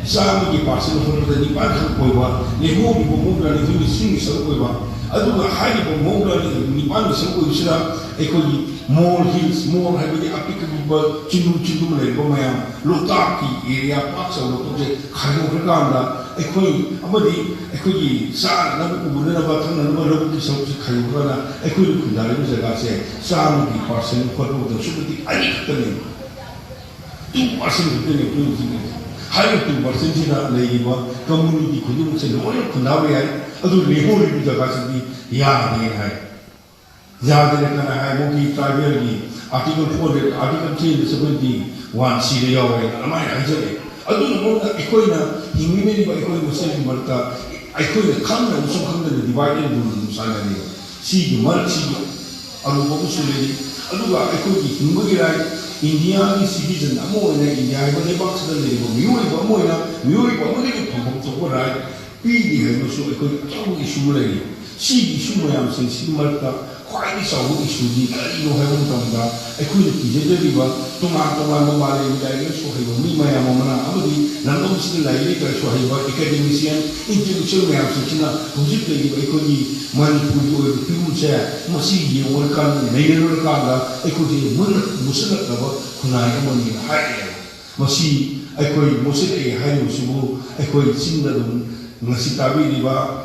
ꯆꯥꯝꯃꯒꯤ percent ꯍꯣꯠꯄꯗ ꯅꯤꯄꯥꯟ ꯈꯛ ꯑꯣꯏꯕ, ꯂꯦꯝꯍꯧꯔꯤꯕ ꯃꯑꯣꯡꯗ ꯑꯩꯈꯣꯏꯒꯤ ꯆꯤꯡꯒꯤ ꯁꯔꯨꯛ ꯑꯣꯏꯕ, ꯑꯗꯨꯒ ꯍꯥꯏꯔꯤꯕ ꯃꯑꯣꯡꯗ ꯅꯤꯄꯥꯟꯒꯤ ꯁꯔꯨꯛ ꯑꯣꯏꯕꯁꯤꯗ ꯑꯩꯈꯣꯏꯒꯤ ꯃꯣꯜ ꯍꯤꯜꯁ, ꯃꯣꯜ ꯍꯥꯏꯕꯗꯤ ꯑꯄꯤꯛ ꯑꯄꯤꯛꯄ ꯆꯤꯡꯗꯨꯝ ꯆꯤꯡꯗꯨꯝ ꯂꯩꯔꯤꯕ ꯃꯌꯥꯝ, ꯂꯣꯛꯇꯥꯛꯀꯤ area ꯄꯥꯛ ꯆꯥꯎꯅ ꯂꯧꯊꯣꯛꯁꯦ ꯈꯥꯏꯗꯣꯛꯈ꯭ꯔꯀꯥꯟꯗ ꯑꯩꯈꯣꯏ ꯑꯃꯗꯤ ꯑꯩꯈꯣꯏꯒꯤ ꯆꯥꯅꯅꯕ, ꯎꯅꯅꯕ, ꯊꯛꯅꯅꯕ ꯂꯧꯕꯨꯛꯀꯤ ꯁꯔꯨꯛꯁꯦ ꯈꯥꯏꯗꯣꯛꯈ꯭ꯔꯒ ꯑꯩꯈꯣꯏꯅ ꯈꯨꯟꯗꯥꯔꯤꯕ ꯖꯒꯥꯁꯦ ꯆꯥꯝꯃꯒꯤ percent ꯍꯣꯠꯄ ꯃꯇꯝꯗ ꯑꯁꯨꯛꯀꯤ ꯃꯇꯤꯛ ꯑꯅꯤꯈꯛꯇꯅꯦ꯫ Two percent ꯈꯛꯇꯅꯦ ꯑꯩꯈꯣꯏꯅ ꯍꯧꯖꯤꯛ ꯂꯩꯔꯤꯁꯦ꯫ ꯍꯥꯏꯔꯤꯕ two percent ꯁꯤꯗ ꯂꯩꯔꯤꯕ community ꯈꯨꯗꯤꯡꯃꯛꯁꯦ ꯂꯣꯏꯅ ꯈꯨꯟꯗꯥꯕ ꯌꯥꯏ꯫ ꯑꯗꯨ ꯂꯦꯝꯍꯧꯔꯤꯕ ꯖꯒꯥꯁꯤꯗꯤ ꯌꯥꯗꯦꯅ ꯍꯥꯏ꯫ ꯌꯥꯗꯦꯅ ꯀꯅꯥ ꯍꯥꯏ? ꯃꯣꯏꯒꯤ tribal ꯒꯤ article four hundred, article three hundred seventy one C ꯗ ꯌꯥꯎꯋꯦ, ꯑꯗꯨꯃꯥꯏꯅ ꯍꯥꯏꯖꯔꯛꯑꯦ꯫ ꯑꯗꯨꯅ ꯃꯔꯝꯅ ꯑꯩꯈꯣꯏꯅ ꯍꯤꯡꯃꯤꯟꯅꯔꯤꯕ ꯑꯩꯈꯣꯏ ꯃꯁꯦꯜꯒꯤ ꯃꯔꯛꯇ ꯑꯩꯈꯣꯏꯅ ꯈꯪꯗꯅ ꯑꯃꯁꯨꯡ ꯈꯪꯗꯅ divide and rule ꯑꯗꯨꯝ ꯁꯥꯟꯅꯔꯤꯕ꯫ ꯁꯤꯒꯤ ꯃꯔꯛꯁꯤꯒꯤ ꯑꯔꯨꯕ ꯑꯃꯁꯨ ꯂꯩꯔꯤ꯫ ꯑꯗꯨꯒ ꯑꯩꯈꯣꯏꯒꯤ ꯍꯤꯡꯕꯒꯤ right, ꯏꯟꯗꯤꯌꯥꯒꯤ citizen ꯑꯃ ꯑꯣꯏꯅ, ꯏꯟꯗꯤꯌꯥ ꯍꯥꯏꯕ ꯂꯩꯕꯥꯛꯁꯤꯗ ꯂꯩꯔꯤꯕ ꯃꯤꯑꯣꯏꯕ ꯑꯃ ꯑꯣꯏꯅ ꯃꯤꯑꯣꯏꯕ ꯑꯃꯒꯤ ꯐꯪꯐꯝ ꯊꯣꯛꯄ right ꯄꯤꯔꯤ ꯍꯥꯏꯕꯁꯨ ꯑꯩꯈꯣꯏ ꯑꯆꯧꯕ issue ꯑꯃ ꯂꯩꯔꯤ꯫ ꯁꯤꯒꯤ issue ꯃꯌꯥꯝꯁꯤꯡꯁꯤꯒꯤ ꯃꯔꯛꯇ ꯈ꯭ꯋꯥꯏꯗꯒꯤ ꯆꯥꯎꯕ issue ꯗꯤ ꯀꯔꯤꯅꯣ ꯍꯥꯏꯕ ꯃꯇꯝꯗ, ꯑꯩꯈꯣꯏꯅ ꯀꯤꯖꯗꯣꯔꯤꯕ ꯇꯣꯉꯥꯟ ꯇꯣꯉꯥꯟꯕ ꯃꯥꯂꯦꯝꯒꯤ ꯂꯥꯏꯔꯤꯛ ꯂꯥꯏꯁꯨ ꯍꯩꯕ ꯃꯤ ꯃꯌꯥꯝ ꯑꯃꯅ ꯑꯃꯗꯤ ꯂꯝꯗꯝꯁꯤꯗ ꯂꯥꯏꯔꯤꯛ ꯂꯥꯏꯁꯨ ꯍꯩꯕ academician, intellectual ꯃꯌꯥꯝꯁꯤꯡꯁꯤꯅ ꯍꯧꯖꯤꯛ ꯂꯩꯔꯤꯕ ꯑꯩꯈꯣꯏꯒꯤ ꯃꯅꯤꯄꯨꯔꯒꯤ ꯑꯣꯏꯕ ꯐꯤꯕꯝꯁꯦ ꯃꯁꯤ ꯌꯦꯡꯂꯨꯔꯀꯥꯟꯗ, ꯅꯩꯅꯔꯨꯔꯀꯥꯟꯗ ꯑꯩꯈꯣꯏꯁꯦ ꯃꯨꯟꯅ ꯃꯨꯁꯤꯜꯂꯛꯂꯕ ꯈꯨꯟꯅꯥꯏ ꯑꯃꯅꯤꯅ ꯍꯥꯏꯔꯛꯑꯦ꯫ ꯃꯁꯤ ꯑꯩꯈꯣꯏ ꯃꯨꯁꯤꯜꯂꯛꯑꯦ ꯍꯥꯏꯔꯤꯕꯁꯤꯕꯨ ꯑꯩꯈꯣꯏ ꯆꯤꯡꯗ ꯑꯗꯨꯝ ꯉꯁꯤ ꯇꯥꯕꯤꯔꯤꯕ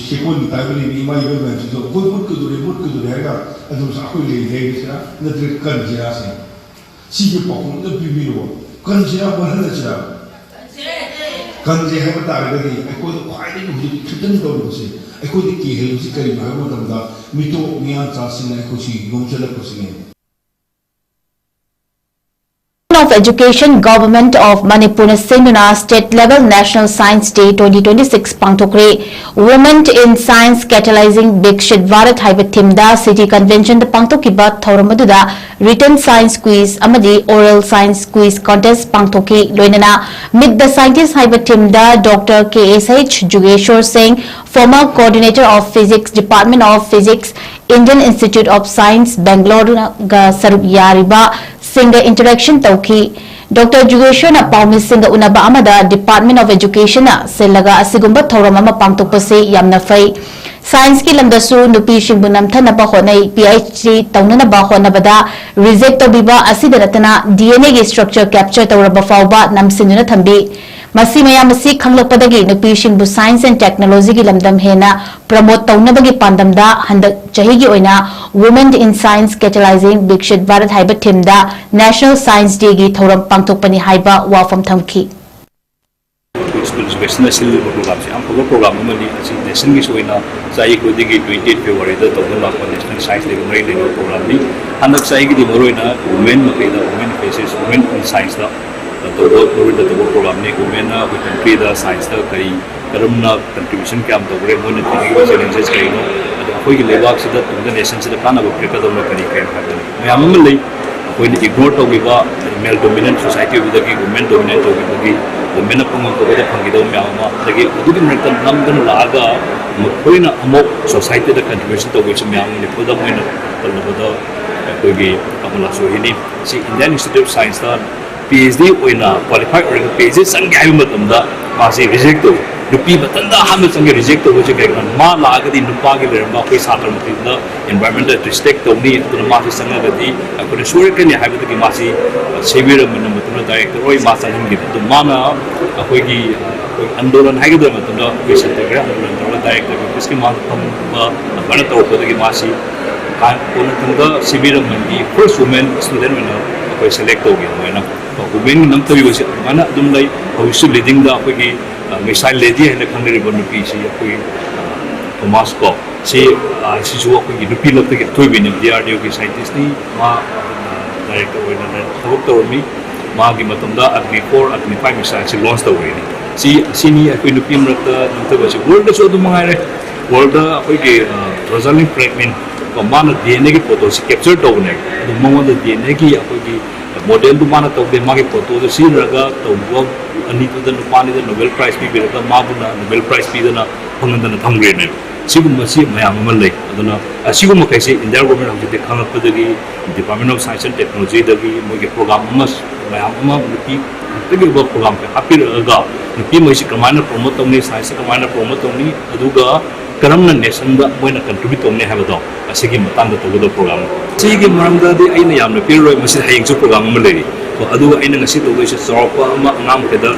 ꯆꯦꯀꯣꯟꯒꯤ ꯇꯥꯏꯕ ꯂꯩꯕ ꯏꯃꯥ ꯏꯕꯦꯟ ꯃꯌꯥꯝꯁꯤꯡꯗꯣ ꯑꯩꯈꯣꯏ ꯃꯨꯠꯀꯗꯧꯔꯦ, ꯃꯨꯠꯀꯗꯧꯔꯦ ꯍꯥꯏꯔꯒ ꯑꯗꯨꯝ ꯑꯩꯈꯣꯏ ꯂꯩ ꯂꯩꯔꯤꯁꯤꯔꯥ, ꯅꯠꯇ꯭ꯔꯒ ꯀꯟꯁꯤꯔꯥ ꯁꯤꯅꯤ꯫ ꯁꯤꯒꯤ ꯄꯥꯎꯈꯨꯝ ꯑꯝꯇ ꯄꯤꯕꯤꯔꯛꯑꯣ꯫ ꯀꯟꯁꯤꯔꯥ, ꯃꯨꯠꯍꯜꯂꯁꯤꯔꯥ? ꯀꯟꯁꯦ ꯍꯥꯏꯕ ꯇꯥꯔꯒꯗꯤ ꯑꯩꯈꯣꯏꯗ ꯈ꯭ꯋꯥꯏꯗꯒꯤ ꯍꯧꯖꯤꯛ threaten ꯇꯧꯔꯤꯕꯁꯦ, ꯑꯩꯈꯣꯏꯗ ꯀꯤꯍꯜꯂꯤꯕꯁꯤ ꯀꯔꯤꯅꯣ ꯍꯥꯏꯕ ꯃꯇꯝꯗ ꯃꯤꯇꯣꯞ ꯃꯤꯌꯥꯟꯆꯥꯁꯤꯡꯅ ꯑꯩꯈꯣꯏꯁꯤ ꯅꯣꯝꯁꯤꯜꯂꯛꯄꯁꯤꯅꯦ꯫ of Education, Government of Manipurꯅ ꯁꯤꯟꯗꯨꯅ State Level National Science Day twenty twenty-six ꯄꯥꯡꯊꯣꯛꯈ꯭ꯔꯦ꯫ Women in Science Catalyzing Viksit Bharat ꯍꯥꯏꯕ themeꯗ City Conventionꯗ ꯄꯥꯡꯊꯣꯛꯈꯤꯕ ꯊꯧꯔꯝ ꯑꯗꯨꯗ Written Science Quiz ꯑꯃꯗꯤ Oral Science Quiz Contest ꯄꯥꯡꯊꯣꯛꯈꯤ꯫ ꯂꯣꯏꯅꯅ Meet the Scientist ꯍꯥꯏꯕ themeꯗ Doctor K S H Jugeshwar Singh, former Coordinator of Physics, Department of Physics, Indian Institute of Science, Bangaloreꯒ ꯁꯔꯨꯛ ꯌꯥꯔꯤꯕꯁꯤꯡꯒ interaction ꯇꯧꯈꯤ꯫ ꯗꯣꯛꯇꯔ ꯖꯨꯒꯦꯁ꯭ꯋꯔꯅ ꯄꯥꯎꯃꯤꯁꯤꯡꯒ ꯎꯅꯕ ꯑꯃꯗ Department of Educationꯅ ꯁꯤꯜꯂꯒ ꯑꯁꯤꯒꯨꯝꯕ ꯊꯧꯔꯝ ꯑꯃ ꯄꯥꯡꯊꯣꯛꯄꯁꯤ ꯌꯥꯝꯅ ꯐꯩ꯫ Scienceꯀꯤ ꯂꯝꯗꯁꯨ ꯅꯨꯄꯤꯁꯤꯡꯕꯨ ꯅꯝꯊꯅꯕ ꯍꯣꯠꯅꯩ꯫ P H D ꯇꯧꯅꯅꯕ ꯍꯣꯠꯅꯕꯗ reject ꯇꯧꯕꯤꯕ ꯑꯁꯤꯗ ꯅꯠꯇꯅ D N Aꯒꯤ structure capture ꯇꯧꯔꯕ ꯐꯥꯎꯕ ꯅꯝꯁꯤꯟꯗꯨꯅ ꯊꯝꯕꯤ꯫ ꯃꯁꯤ ꯃꯌꯥꯝ ꯑꯁꯤ ꯈꯪꯂꯛꯄꯗꯒꯤ ꯅꯨꯄꯤꯁꯤꯡꯕꯨ Science and Technologyꯒꯤ ꯂꯝꯗꯝ ꯍꯦꯟꯅ promote ꯇꯧꯅꯕꯒꯤ ꯄꯥꯟꯗꯝꯗ ꯍꯟꯗꯛ ꯆꯍꯤꯒꯤ ꯑꯣꯏꯅ Women in Science Catalyzing Viksit Bharat ꯍꯥꯏꯕ themeꯗ National Science Dayꯒꯤ ꯊꯧꯔꯝ ꯄꯥꯡꯊꯣꯛꯄꯅꯤ ꯍꯥꯏꯕ ꯋꯥꯐꯝ ꯊꯝꯈꯤ꯫ ꯁ꯭ꯀꯨꯜ ꯑꯦꯖꯨꯀꯦꯁꯟꯅ ꯁꯤꯜꯂꯤꯕ ꯄ꯭ꯔꯣꯒ꯭ꯔꯥꯝꯁꯦ ꯌꯥꯝ ꯐꯕ ꯄ꯭ꯔꯣꯒ꯭ꯔꯥꯝ ꯑꯃꯅꯤ꯫ ꯑꯁꯤ ꯅꯦꯁꯟꯒꯤꯁꯨ ꯑꯣꯏꯅ ꯆꯍꯤ ꯈꯨꯗꯤꯡꯒꯤ twenty eight Februaryꯗ ꯇꯧꯗꯨꯅ ꯂꯥꯛꯄ National Science Dayꯒ ꯃꯔꯤ ꯂꯩꯅꯕ ꯄ꯭ꯔꯣꯒ꯭ꯔꯥꯝꯅꯤ꯫ ꯍꯟꯗꯛ ꯆꯍꯤꯒꯤꯗꯤ ꯃꯔꯨꯑꯣꯏꯅ ꯋꯨꯃꯦꯟ ꯃꯈꯩꯗ, ꯋꯨꯃꯦꯟ ꯐꯦꯁꯦꯁ, ꯋꯨꯃꯦꯟ ꯏꯟ ꯁꯥꯏꯟꯁꯇ ꯇꯧꯕ, ꯃꯔꯨꯑꯣꯏꯅ ꯇꯧꯕ ꯄ꯭ꯔꯣꯒ꯭ꯔꯥꯝꯅꯤ꯫ ꯋꯨꯃꯦꯟꯅ ꯑꯩꯈꯣꯏ ꯀꯟꯇ꯭ꯔꯤꯗ ꯁꯥꯏꯟꯁꯇ ꯀꯔꯤ ꯀꯔꯝꯅ contribution ꯀꯌꯥꯝ ꯇꯧꯈ꯭ꯔꯦ, ꯃꯣꯏꯅ ꯊꯦꯡꯅꯈꯤꯕ challenges ꯀꯔꯤꯅꯣ, ꯑꯗ ꯑꯩꯈꯣꯏꯒꯤ ꯂꯩꯕꯥꯛꯁꯤꯗ ꯇꯨꯡꯗ nationꯁꯤꯗ ꯀꯥꯟꯅꯕ ꯄꯤꯔꯛꯀꯗꯕꯅ ꯀꯔꯤ ꯀꯔꯤꯅꯣ ꯍꯥꯏꯕꯗꯨꯅꯤ꯫ ꯃꯌꯥꯝ ꯑꯃ ꯂꯩ, ꯑꯩꯈꯣꯏꯅ ignore ꯇꯧꯈꯤꯕ, male dominant society ꯑꯣꯏꯕꯗꯒꯤ women dominant ꯇꯧꯈꯤꯕꯒꯤ, womenꯅ ꯐꯪꯐꯝ ꯊꯣꯛꯄꯗ ꯐꯪꯈꯤꯗꯕ ꯃꯌꯥꯝ ꯑꯃ, ꯑꯗꯒꯤ ꯑꯗꯨꯒꯤ ꯃꯔꯛꯇ ꯅꯝꯗꯨꯅ ꯂꯥꯛꯑꯒ ꯃꯈꯣꯏꯅ ꯑꯃꯨꯛ societyꯗ contribution ꯇꯧꯕꯒꯤꯁꯨ ꯃꯌꯥꯝ ꯑꯃ ꯂꯩ꯫ ꯈꯨꯗꯝ ꯑꯣꯏꯅ ꯄꯜꯂꯕꯗ ꯑꯩꯈꯣꯏꯒꯤ ꯀꯃꯂꯥ ꯁꯣꯍꯤꯅꯤ, ꯁꯤ Indian Institute of Scienceꯇ P H D ꯑꯣꯏꯅ qualify ꯑꯣꯏꯔꯒ P H D ꯆꯪꯒꯦ ꯍꯥꯏꯕ ꯃꯇꯝꯗ ꯃꯥꯁꯤ reject ꯇꯧꯏ꯫ ꯅꯨꯄꯤ ꯃꯊꯟꯇ ꯑꯍꯥꯟꯕ ꯆꯪꯒꯦ reject ꯇꯧꯕꯁꯦ ꯀꯩꯒꯤꯅꯣ? ꯃꯥ ꯂꯥꯛꯑꯒꯗꯤ ꯅꯨꯄꯥꯒꯤ ꯂꯩꯔꯝꯕ ꯑꯩꯈꯣꯏ ꯁꯥꯇ꯭ꯔ ꯃꯈꯩꯗꯨꯅ environment respect ꯇꯧꯅꯤ, ꯑꯗꯨꯅ ꯃꯥꯁꯤ ꯆꯪꯉꯒꯗꯤ ꯑꯩꯈꯣꯏꯅ ꯁꯣꯏꯔꯛꯀꯅꯤ ꯍꯥꯏꯕꯗꯒꯤ ꯃꯥꯁꯤ ꯁꯦꯕꯤꯔꯝꯕꯅ ꯃꯇꯝꯗ director ꯑꯣꯏ ꯃꯥ ꯆꯪꯍꯟꯈꯤꯕ꯫ ꯑꯗꯨ ꯃꯥꯅ ꯑꯩꯈꯣꯏꯒꯤ ꯑꯩꯈꯣꯏ ꯑꯟꯗꯣꯂꯟ ꯍꯥꯏꯒꯗ꯭ꯔꯥ ꯃꯇꯝꯗ ꯑꯩꯈꯣꯏ ꯁꯠꯇꯒ꯭ꯔꯍ ꯑꯟꯗꯣꯂꯟ ꯇꯧꯔꯒ director officeꯀꯤ ꯃꯥ ꯐꯝꯕ ꯑꯗꯨꯃꯥꯏꯅ ꯇꯧꯔꯛꯄꯗꯒꯤ ꯃꯥꯁꯤ ꯀꯣꯟꯅꯊꯪꯗ ꯁꯦꯕꯤꯔꯝꯕꯒꯤ first women student ꯑꯣꯏꯅ ꯑꯩꯈꯣꯏ select ꯇꯧꯈꯤ꯫ ꯑꯗꯨꯃꯥꯏꯅ women ꯅꯝꯊꯕꯤꯕꯁꯦ ꯑꯗꯨꯃꯥꯏꯅ ꯑꯗꯨꯝ ꯂꯩ꯫ ꯍꯧꯖꯤꯛꯁꯨ leadingꯗ ꯑꯩꯈꯣꯏꯒꯤ missile lady ꯍꯥꯏꯅ ꯈꯪꯅꯔꯤꯕ ꯅꯨꯄꯤꯁꯤ ꯑꯩꯈꯣꯏ ꯊꯣꯃꯥꯁ ꯀꯣ ꯁꯤ, ꯁꯤꯁꯨ ꯑꯩꯈꯣꯏꯒꯤ ꯅꯨꯄꯤ ꯂꯛꯇꯒꯤ ꯑꯊꯣꯏꯕꯤꯅꯤ꯫ D R D Oꯒꯤ scientistꯅꯤ꯫ ꯃꯥ director ꯑꯣꯏꯅ ꯊꯕꯛ ꯇꯧꯔꯝꯃꯤ꯫ ꯃꯥꯒꯤ ꯃꯇꯝꯗ Agni four, Agni five missile ꯑꯁꯤ launch ꯇꯧꯔꯤꯅꯤ꯫ ꯁꯤ, ꯁꯤꯅꯤ ꯑꯩꯈꯣꯏ ꯅꯨꯄꯤ ꯃꯔꯛꯇ ꯅꯝꯊꯕꯁꯤ꯫ World ꯗꯁꯨ ꯑꯗꯨꯝ ꯃꯉꯥꯏꯔꯦ꯫ World ꯗ ꯑꯩꯈꯣꯏꯒꯤ, ꯑ, Rosalind Franklin ꯀꯣ, ꯃꯥꯅ D N A ꯒꯤ photo ꯁꯤ capture ꯇꯧꯕꯅꯦ꯫ ꯑꯗꯨ ꯃꯉꯣꯟꯗ D N A ꯒꯤ ꯑꯩꯈꯣꯏꯒꯤ model ꯗꯨ ꯃꯥꯅ ꯇꯧꯗꯦ, ꯃꯥꯒꯤ photo ꯗꯨ ꯁꯤꯖꯤꯟꯅꯔꯒ ꯇꯧꯕ ꯑꯅꯤꯗꯨꯗ ꯅꯨꯄꯥꯅꯤꯗ Nobel Prize ꯄꯤꯕꯤꯔꯒ ꯃꯥꯕꯨꯅ Nobel Prize ꯄꯤꯗꯅ ꯐꯪꯍꯟꯗꯅ ꯊꯝꯈ꯭ꯔꯦꯅꯦ꯫ ꯁꯤꯒꯨꯝꯕꯁꯤ ꯃꯌꯥꯝ ꯑꯃ ꯂꯩ꯫ ꯑꯗꯨꯅ ꯑꯁꯤꯒꯨꯝꯕ ꯃꯈꯩꯁꯤ India government ꯍꯧꯖꯤꯛꯇꯤ ꯈꯪꯂꯛꯄꯗꯒꯤ Department of Science and Technology ꯗꯒꯤ ꯃꯣꯏꯒꯤ program ꯑꯃ ꯃꯌꯥꯝ ꯑꯃ ꯅꯨꯄꯤ ꯈꯛꯇꯒꯤ ꯑꯣꯏꯕ program ꯁꯦ ꯍꯥꯞꯄꯤꯔꯛꯑꯒ ꯅꯨꯄꯤ ꯃꯈꯩꯁꯤ ꯀꯃꯥꯏꯅ promote ꯇꯧꯅꯤ, science ꯁꯦ ꯀꯃꯥꯏꯅ promote ꯇꯧꯅꯤ, ꯑꯗꯨꯒ ꯀꯔꯝꯅ nation ꯗ ꯃꯣꯏꯅ contribute ꯇꯧꯅꯤ ꯍꯥꯏꯕꯗꯣ ꯑꯁꯤꯒꯤ ꯃꯇꯥꯡꯗ ꯇꯧꯒꯗꯕ program ꯅꯤ꯫ ꯁꯤꯒꯤ ꯃꯔꯝꯗꯗꯤ ꯑꯩꯅ ꯌꯥꯝꯅ ꯄꯤꯔꯔꯣꯏ, ꯃꯁꯤ ꯍꯌꯦꯡꯁꯨ program ꯑꯃ ꯂꯩꯔꯤ꯫ ꯀꯣ, ꯑꯗꯨꯒ ꯑꯩꯅ ꯉꯁꯤ ꯇꯧꯗꯣꯏꯁꯦ ꯆꯥꯎꯔꯥꯛꯄ ꯑꯃ ꯑꯉꯥꯡ ꯃꯈꯩꯗ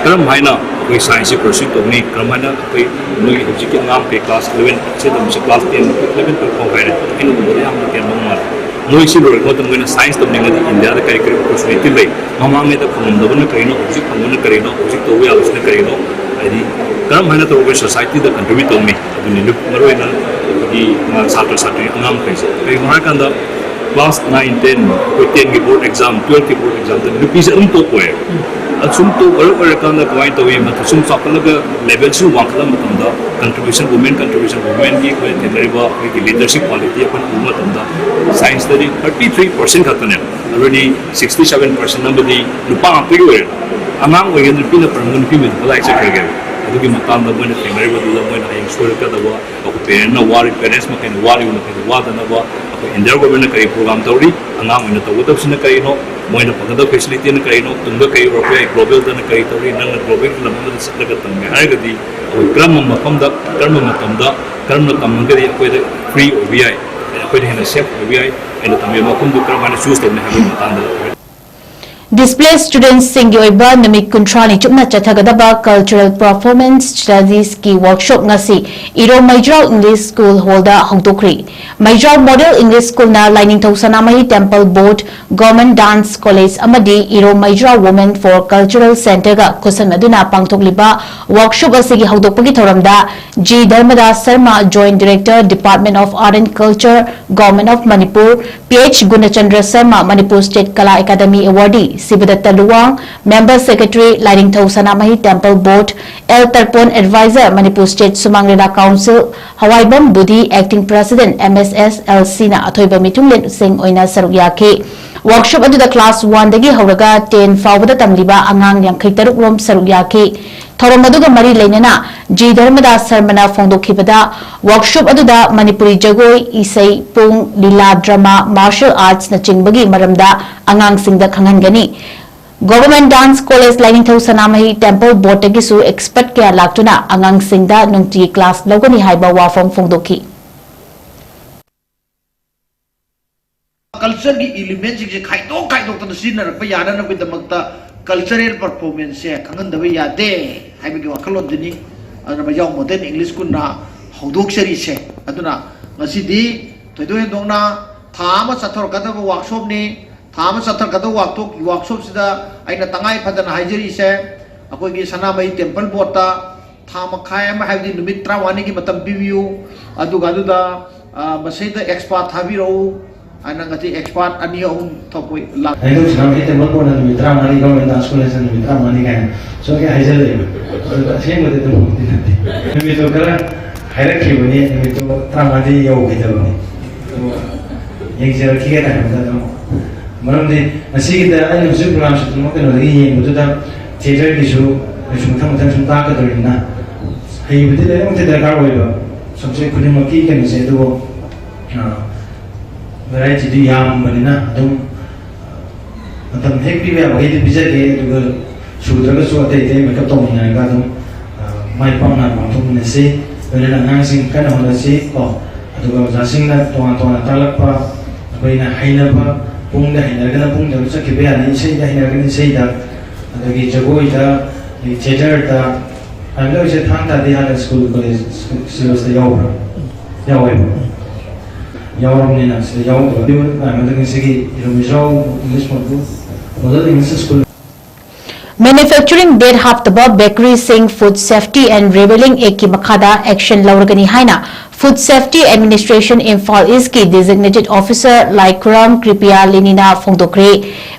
ꯀꯔꯝ ꯍꯥꯏꯅ ꯑꯩꯈꯣꯏ science ꯁꯤ pursue ꯇꯧꯅꯤ, ꯀꯔꯝ ꯍꯥꯏꯅ ꯑꯩꯈꯣꯏ ꯅꯣꯏꯒꯤ ꯍꯧꯖꯤꯛꯀꯤ ꯑꯉꯥꯡ ꯃꯈꯩ class eleven ꯁꯤ ꯇꯝꯕꯁꯦ class ten, eleven, twelve ꯐꯥꯎ ꯍꯥꯏꯔꯦ, ꯑꯩꯅ ꯎꯕꯗ ꯌꯥꯝꯅ ꯇꯦꯟꯕ ꯃꯥꯜꯂꯦ꯫ ꯃꯣꯏꯁꯤ ꯂꯣꯏꯔꯕ ꯃꯇꯨꯡꯗ ꯃꯣꯏꯅ science ꯇꯧꯅꯤꯡꯉꯗꯤ India ꯗ ꯀꯔꯤ ꯀꯔꯤ opportunity ꯂꯩ, ꯃꯃꯥꯡꯉꯩꯗ ꯐꯪꯂꯝꯗꯕꯅ ꯀꯔꯤꯅꯣ, ꯍꯧꯖꯤꯛ ꯐꯪꯕꯅ ꯀꯔꯤꯅꯣ, ꯍꯧꯖꯤꯛ ꯇꯧꯕ ꯌꯥꯕꯁꯤꯅ ꯀꯔꯤꯅꯣ, ꯍꯥꯏꯗꯤ ꯀꯔꯝ ꯍꯥꯏꯅ ꯇꯧꯔꯒ society ꯗ contribute ꯇꯧꯅꯤ, ꯑꯗꯨꯅꯤ ꯅꯨ-, ꯃꯔꯨꯑꯣꯏꯅ ꯑꯩꯈꯣꯏꯒꯤ ꯁꯥꯇ꯭ꯔ ꯁꯥꯇ꯭ꯔꯤ ꯑꯉꯥꯡ ꯃꯈꯩꯁꯦ꯫ ꯀꯩꯒꯤꯅꯣ ꯍꯥꯏꯔꯀꯥꯟꯗ class nine, ten, ꯑꯩꯈꯣꯏ ten ꯒꯤ board exam, twelve ꯀꯤ board exam ꯗ ꯅꯨꯄꯤꯁꯦ ꯑꯗꯨꯝ top ꯑꯣꯏꯌꯦ꯫ ꯑꯁꯨꯝ top ꯑꯣꯏꯔ ꯑꯣꯏꯔꯀꯥꯟꯗ ꯀꯃꯥꯏꯅ ꯇꯧꯏ? ꯃꯊꯛ ꯁꯨꯝ ꯆꯥꯎꯈꯠꯂꯒ level ꯁꯨꯝ ꯋꯥꯡꯈꯠꯂꯛꯄ ꯃꯇꯝꯗ contribution, women contribution, women ꯒꯤ ꯑꯩꯈꯣꯏ ꯊꯦꯡꯅꯔꯤꯕ ꯑꯩꯈꯣꯏꯒꯤ leadership quality ꯑꯩꯈꯣꯏꯅ ꯎꯕ ꯃꯇꯝꯗ science ꯇꯗꯤ thirty three percent ꯈꯛꯇꯅꯦ, already sixty seven percent ꯅꯝꯕꯗꯤ ꯅꯨꯄꯥ ꯉꯥꯛꯇꯒꯤ ꯑꯣꯏꯔꯦ꯫ ꯑꯉꯥꯡ ꯑꯣꯏꯔꯤꯉꯩꯗ ꯅꯨꯄꯤꯅ ꯄꯔꯝꯕ ꯅꯨꯄꯤ ꯃꯌꯨꯝꯗ ꯀꯗꯥꯏ ꯆꯠꯈ꯭ꯔꯒꯦ? ꯑꯗꯨꯒꯤ ꯃꯇꯥꯡꯗ ꯃꯣꯏꯅ ꯊꯦꯡꯅꯔꯤꯕꯗꯨꯗ ꯃꯣꯏꯅ ꯍꯌꯦꯡ ꯁꯣꯏꯔꯛꯀꯗꯕ, ꯑꯩꯈꯣꯏ parent ꯅ ꯋꯥꯔꯤ, parents ꯃꯈꯩꯅ ꯋꯥꯔꯤꯕ ꯃꯈꯩꯗ ꯋꯥꯗꯅꯕ ꯑꯩꯈꯣꯏ India government ꯅ ꯀꯔꯤ program ꯇꯧꯔꯤ, ꯑꯉꯥꯡ ꯑꯣꯏꯅ ꯇꯧꯒꯗꯕꯁꯤꯅ ꯀꯔꯤꯅꯣ, ꯃꯣꯏꯅ ꯐꯪꯒꯗꯕ facility ꯅ ꯀꯔꯤꯅꯣ, ꯇꯨꯡꯗ ꯀꯔꯤ ꯑꯣꯏꯔꯛꯄ ꯌꯥꯏ, global ꯗꯅ ꯀꯔꯤ ꯇꯧꯔꯤ, ꯅꯪꯅ global ꯒꯤ ꯂꯝ ꯑꯃꯗ ꯆꯠꯂꯒ ꯇꯝꯒꯦ ꯍꯥꯏꯔꯒꯗꯤ ꯑꯩꯈꯣꯏ ꯀꯔꯝꯕ ꯃꯐꯝꯗ, ꯀꯔꯝꯕ ꯃꯇꯝꯗ, ꯀꯔꯝꯅ ꯇꯝꯃꯒꯗꯤ ꯑꯩꯈꯣꯏꯗ free ꯑꯣꯏꯕ ꯌꯥꯏ, ꯑꯩꯈꯣꯏꯗ ꯍꯦꯟꯅ safe ꯑꯣꯏꯕ ꯌꯥꯏ, ꯑꯩꯅ ꯇꯝꯕꯤꯕ ꯃꯐꯝꯗꯨ ꯀꯔꯝ ꯍꯥꯏꯅ choose ꯇꯧꯅꯤ ꯍꯥꯏꯕꯒꯤ ꯃꯇꯥꯡꯗ Displaced students ꯁꯤꯡꯒꯤ ꯑꯣꯏꯕ ꯅꯨꯃꯤꯠ ꯀꯨꯟꯊ꯭ꯔꯥꯅꯤ ꯆꯨꯞꯅ ꯆꯠꯊꯒꯗꯕ cultural performance studies ꯀꯤ workshop ꯉꯁꯤ ꯏꯔꯣꯝ ꯃꯩꯖ꯭ꯔꯥꯎ English School hall ꯗ ꯍꯧꯗꯣꯛꯈ꯭ꯔꯤ꯫ ꯃꯩꯖ꯭ꯔꯥꯎ Model English School ꯅ ꯂꯥꯏꯅꯤꯡꯊꯧ Sanamahi Temple Board, Government Dance College ꯑꯃꯗꯤ ꯏꯔꯣꯝ ꯃꯩꯖ꯭ꯔꯥꯎ Women for Cultural Centre ꯒ ꯈꯨꯠꯁꯝꯅꯗꯨꯅ ꯄꯥꯡꯊꯣꯛꯂꯤꯕ workshop ꯑꯁꯤꯒꯤ ꯍꯧꯗꯣꯛꯄꯒꯤ ꯊꯧꯔꯝꯗ G Dharmadas Sharma, Joint Director, Department of Art and Culture, Government of Manipur, Ph Gunachandra Sharma, Manipur State Kala Academy Awardee, Shibdatta Luwang, Member Secretary, Lainingthou Sanamahi Temple Board, L Tarapon, Advisor, Manipur State Sumang Lila Council, Hawaibam Budhi, Acting President, M S S L C ꯅ ꯑꯊꯣꯏꯕ ꯃꯤꯊꯨꯡꯂꯦꯟꯁꯤꯡ ꯑꯣꯏꯅ ꯁꯔꯨꯛ ꯌꯥꯈꯤ꯫ Workshop ꯑꯗꯨꯗ class one ꯗꯒꯤ ꯍꯧꯔꯒ ten ꯐꯥꯎꯕꯗ ꯇꯝꯂꯤꯕ ꯑꯉꯥꯡ ꯌꯥꯡꯈꯩ ꯇꯔꯨꯛ ꯔꯣꯝ ꯁꯔꯨꯛ ꯌꯥꯈꯤ꯫ ꯊꯧꯔꯝ ꯑꯗꯨꯒ ꯃꯔꯤ ꯂꯩꯅꯅ ꯖꯤ ꯙꯔꯃꯗꯥꯁ ꯁꯔꯃꯅ ꯐꯣꯡꯗꯣꯛꯈꯤꯕꯗ, workshop ꯑꯗꯨꯗ ꯃꯅꯤꯄꯨꯔꯤ ꯖꯒꯣꯏ, ꯏꯁꯩ, ꯄꯨꯡ, ꯂꯤꯂꯥ, drama, martial arts ꯅꯆꯤꯡꯕꯒꯤ ꯃꯔꯝꯗ ꯑꯉꯥꯡꯁꯤꯡꯗ ꯈꯪꯍꯟꯒꯅꯤ꯫ Government Dance College ꯂꯥꯏꯅꯤꯡꯊꯧ ꯁꯅꯥꯃꯍꯤ Temple Board ꯇꯒꯤꯁꯨ expert ꯀꯌꯥ ꯂꯥꯛꯇꯨꯅ ꯑꯉꯥꯡꯁꯤꯡꯗ ꯅꯨꯡꯇꯤꯒꯤ class ꯂꯧꯒꯅꯤ ꯍꯥꯏꯕ ꯋꯥꯐꯝ ꯐꯣꯡꯗꯣꯛꯈꯤ꯫ Culture ꯒꯤ element ꯁꯤꯡꯁꯦ ꯈꯥꯏꯗꯣꯛ ꯈꯥꯏꯗꯣꯛꯇꯅ ꯁꯤꯖꯤꯟꯅꯔꯛꯄ ꯌꯥꯅꯅꯕꯒꯤꯗꯃꯛꯇ cultural performance ꯁꯦ ꯈꯪꯍꯟꯗꯕ ꯌꯥꯗꯦ ꯍꯥꯏꯕꯒꯤ ꯋꯥꯈꯜꯂꯣꯟꯗꯨꯅꯤ꯫ ꯑꯗꯨꯅ ꯃꯌꯥꯡ modern English school ꯅ ꯍꯧꯗꯣꯛꯆꯔꯤꯁꯦ꯫ ꯑꯗꯨꯅ ꯉꯁꯤꯗꯤ ꯊꯣꯏꯗꯣꯛ ꯍꯦꯟꯗꯣꯛꯅ ꯊꯥ ꯑꯃ ꯆꯠꯊꯔꯛꯀꯗꯕ workshop ꯅꯤ꯫ ꯊꯥ ꯑꯃ ꯆꯠꯊꯔꯛꯀꯗꯕ workshop, workshop ꯁꯤꯗ ꯑꯩꯅ ꯇꯉꯥꯏ ꯐꯗꯅ ꯍꯥꯏꯖꯔꯤꯁꯦ, ꯑꯩꯈꯣꯏꯒꯤ ꯁꯅꯥꯃꯍꯤ Temple Board ꯇ ꯊꯥ ꯃꯈꯥꯏ ꯑꯃ, ꯍꯥꯏꯕꯗꯤ ꯅꯨꯃꯤꯠ ꯇꯔꯥꯃꯉꯥꯅꯤꯒꯤ ꯃꯇꯝ ꯄꯤꯕꯤꯌꯨ꯫ ꯑꯗꯨꯒ ꯑꯗꯨꯗ, ꯑ, ꯃꯁꯤꯗ expert ꯊꯥꯕꯤꯔꯛꯎ ꯍꯥꯏꯅ ꯉꯁꯤ expert ꯑꯅꯤ ꯑꯍꯨꯝ ꯊꯣꯛꯄ ꯂꯥꯛ-, ꯑꯩꯗꯣ ꯁꯅꯥꯃꯍꯤ Temple Board ꯅ ꯅꯨꯃꯤꯠ ꯇꯔꯥꯃꯉꯥꯅꯤ, Government Dance College ꯅ ꯅꯨꯃꯤꯠ ꯇꯔꯥꯃꯉꯥꯅꯤ ꯀꯥꯏꯅ ꯁꯨꯝ ꯍꯥꯏꯖꯜꯂꯛꯑꯦꯕ꯫ ꯑꯗꯨꯒ ꯑꯁꯦꯡꯕꯗꯤ ꯑꯗꯨꯝ ꯍꯧꯕꯗꯤ ꯅꯠꯇꯦ꯫ ꯅꯨꯃꯤꯠꯇꯣ ꯈꯔ ꯍꯥꯏꯔꯛꯈꯤꯕꯅꯤ, ꯅꯨꯃꯤꯠꯇꯣ ꯇꯔꯥꯃꯉꯥꯗꯤ ꯌꯧꯈꯤꯗꯕꯅꯤ꯫ ꯑꯗꯨꯒ ꯌꯦꯡꯖꯔꯛꯈꯤꯒꯦ ꯀꯥꯏꯅ ꯑꯗꯨꯝ꯫ ꯃꯔꯝꯗꯤ ꯉꯁꯤꯒꯤꯗ ꯑꯩꯅ ꯍꯧꯖꯤꯛ program ꯁꯨ ꯑꯗꯨꯃꯛ ꯀꯩꯅꯣꯗꯒꯤ ꯌꯦꯡꯕꯗꯨꯗ theatre ꯒꯤꯁꯨ ꯀꯩꯁꯨ ꯃꯊꯪ ꯃꯊꯪ ꯁꯨꯝ ꯇꯥꯛꯀꯗꯧꯔꯤꯕꯅꯤꯅ ꯍꯩꯕꯗꯤ ꯂꯣꯏꯅꯃꯛꯇꯤ ꯗꯔꯀꯥꯔ ꯑꯣꯏꯕ subject ꯈꯨꯗꯤꯡꯃꯛꯀꯤ ꯀꯩꯅꯣꯁꯦ, ꯑꯗꯨꯕꯨ, ꯑ, variety ꯗꯨ ꯌꯥꯝꯕꯅꯤꯅ ꯑꯗꯨꯝ ꯃꯇꯝ ꯍꯦꯛ ꯄꯤꯕ ꯌꯥꯕꯈꯩꯗꯤ ꯄꯤꯖꯒꯦ, ꯑꯗꯨꯒ ꯁꯨꯗ꯭ꯔꯒꯁꯨ ꯑꯇꯩ ꯑꯇꯩ makeup ꯇꯧꯃꯤꯟꯅꯔꯒ ꯑꯗꯨꯝ, ꯑ, ꯃꯥꯏ ꯄꯥꯛꯅ ꯄꯥꯡꯊꯣꯛꯃꯤꯟꯅꯁꯤ꯫ ꯂꯣꯏꯅꯅ ꯑꯉꯥꯡꯁꯤꯡ ꯀꯟꯅ ꯍꯣꯠꯅꯁꯤ ꯀꯣ꯫ ꯑꯗꯨꯒ ꯑꯣꯖꯥꯁꯤꯡꯅ ꯇꯣꯉꯥꯟ ꯇꯣꯉꯥꯟꯅ ꯇꯥꯛꯂꯛꯄ, ꯑꯩꯈꯣꯏꯅ ꯍꯩꯅꯕ, ꯄꯨꯡꯗ ꯍꯩꯅꯔꯒꯅ ꯄꯨꯡꯗ ꯑꯗꯨꯝ ꯆꯠꯈꯤꯕ ꯌꯥꯅꯤ, ꯏꯁꯩꯗ ꯍꯩꯅꯔꯒꯅ ꯏꯁꯩꯗ, ꯑꯗꯒꯤ ꯖꯒꯣꯏꯗ, ꯑꯗꯒꯤ theatre ꯗ, ꯍꯥꯏꯕꯗꯤ ꯍꯧꯖꯤꯛ ꯊꯥꯡ ꯇꯥꯗꯤ ꯍꯥꯟꯅ school college syllabus ꯇ ꯌꯥꯎꯕ꯭ꯔꯥ? ꯌꯥꯎꯋꯦꯕ꯫ ꯌꯥꯎꯔꯕꯅꯤꯅ ꯁꯤꯗ ꯌꯥꯎꯗꯕ꯫ ꯑꯗꯨ ꯉꯁꯤꯒꯤ ꯏꯔꯣꯝ ꯏꯖꯥꯎ English model, model English school꯫ Manufacturing date ꯍꯥꯞꯇꯕ bakery ꯁꯤꯡ food safety and labelling act ꯀꯤ ꯃꯈꯥꯗ action ꯂꯧꯔꯒꯅꯤ ꯍꯥꯏꯅ Food Safety Administration Imphal East ꯀꯤ Designated Officer ꯂꯥꯏꯈꯨꯔꯝ ꯀ꯭ꯔꯤꯄꯤꯌꯥ ꯂꯤꯅꯤꯅ ꯐꯣꯡꯗꯣꯛꯈ꯭ꯔꯦ꯫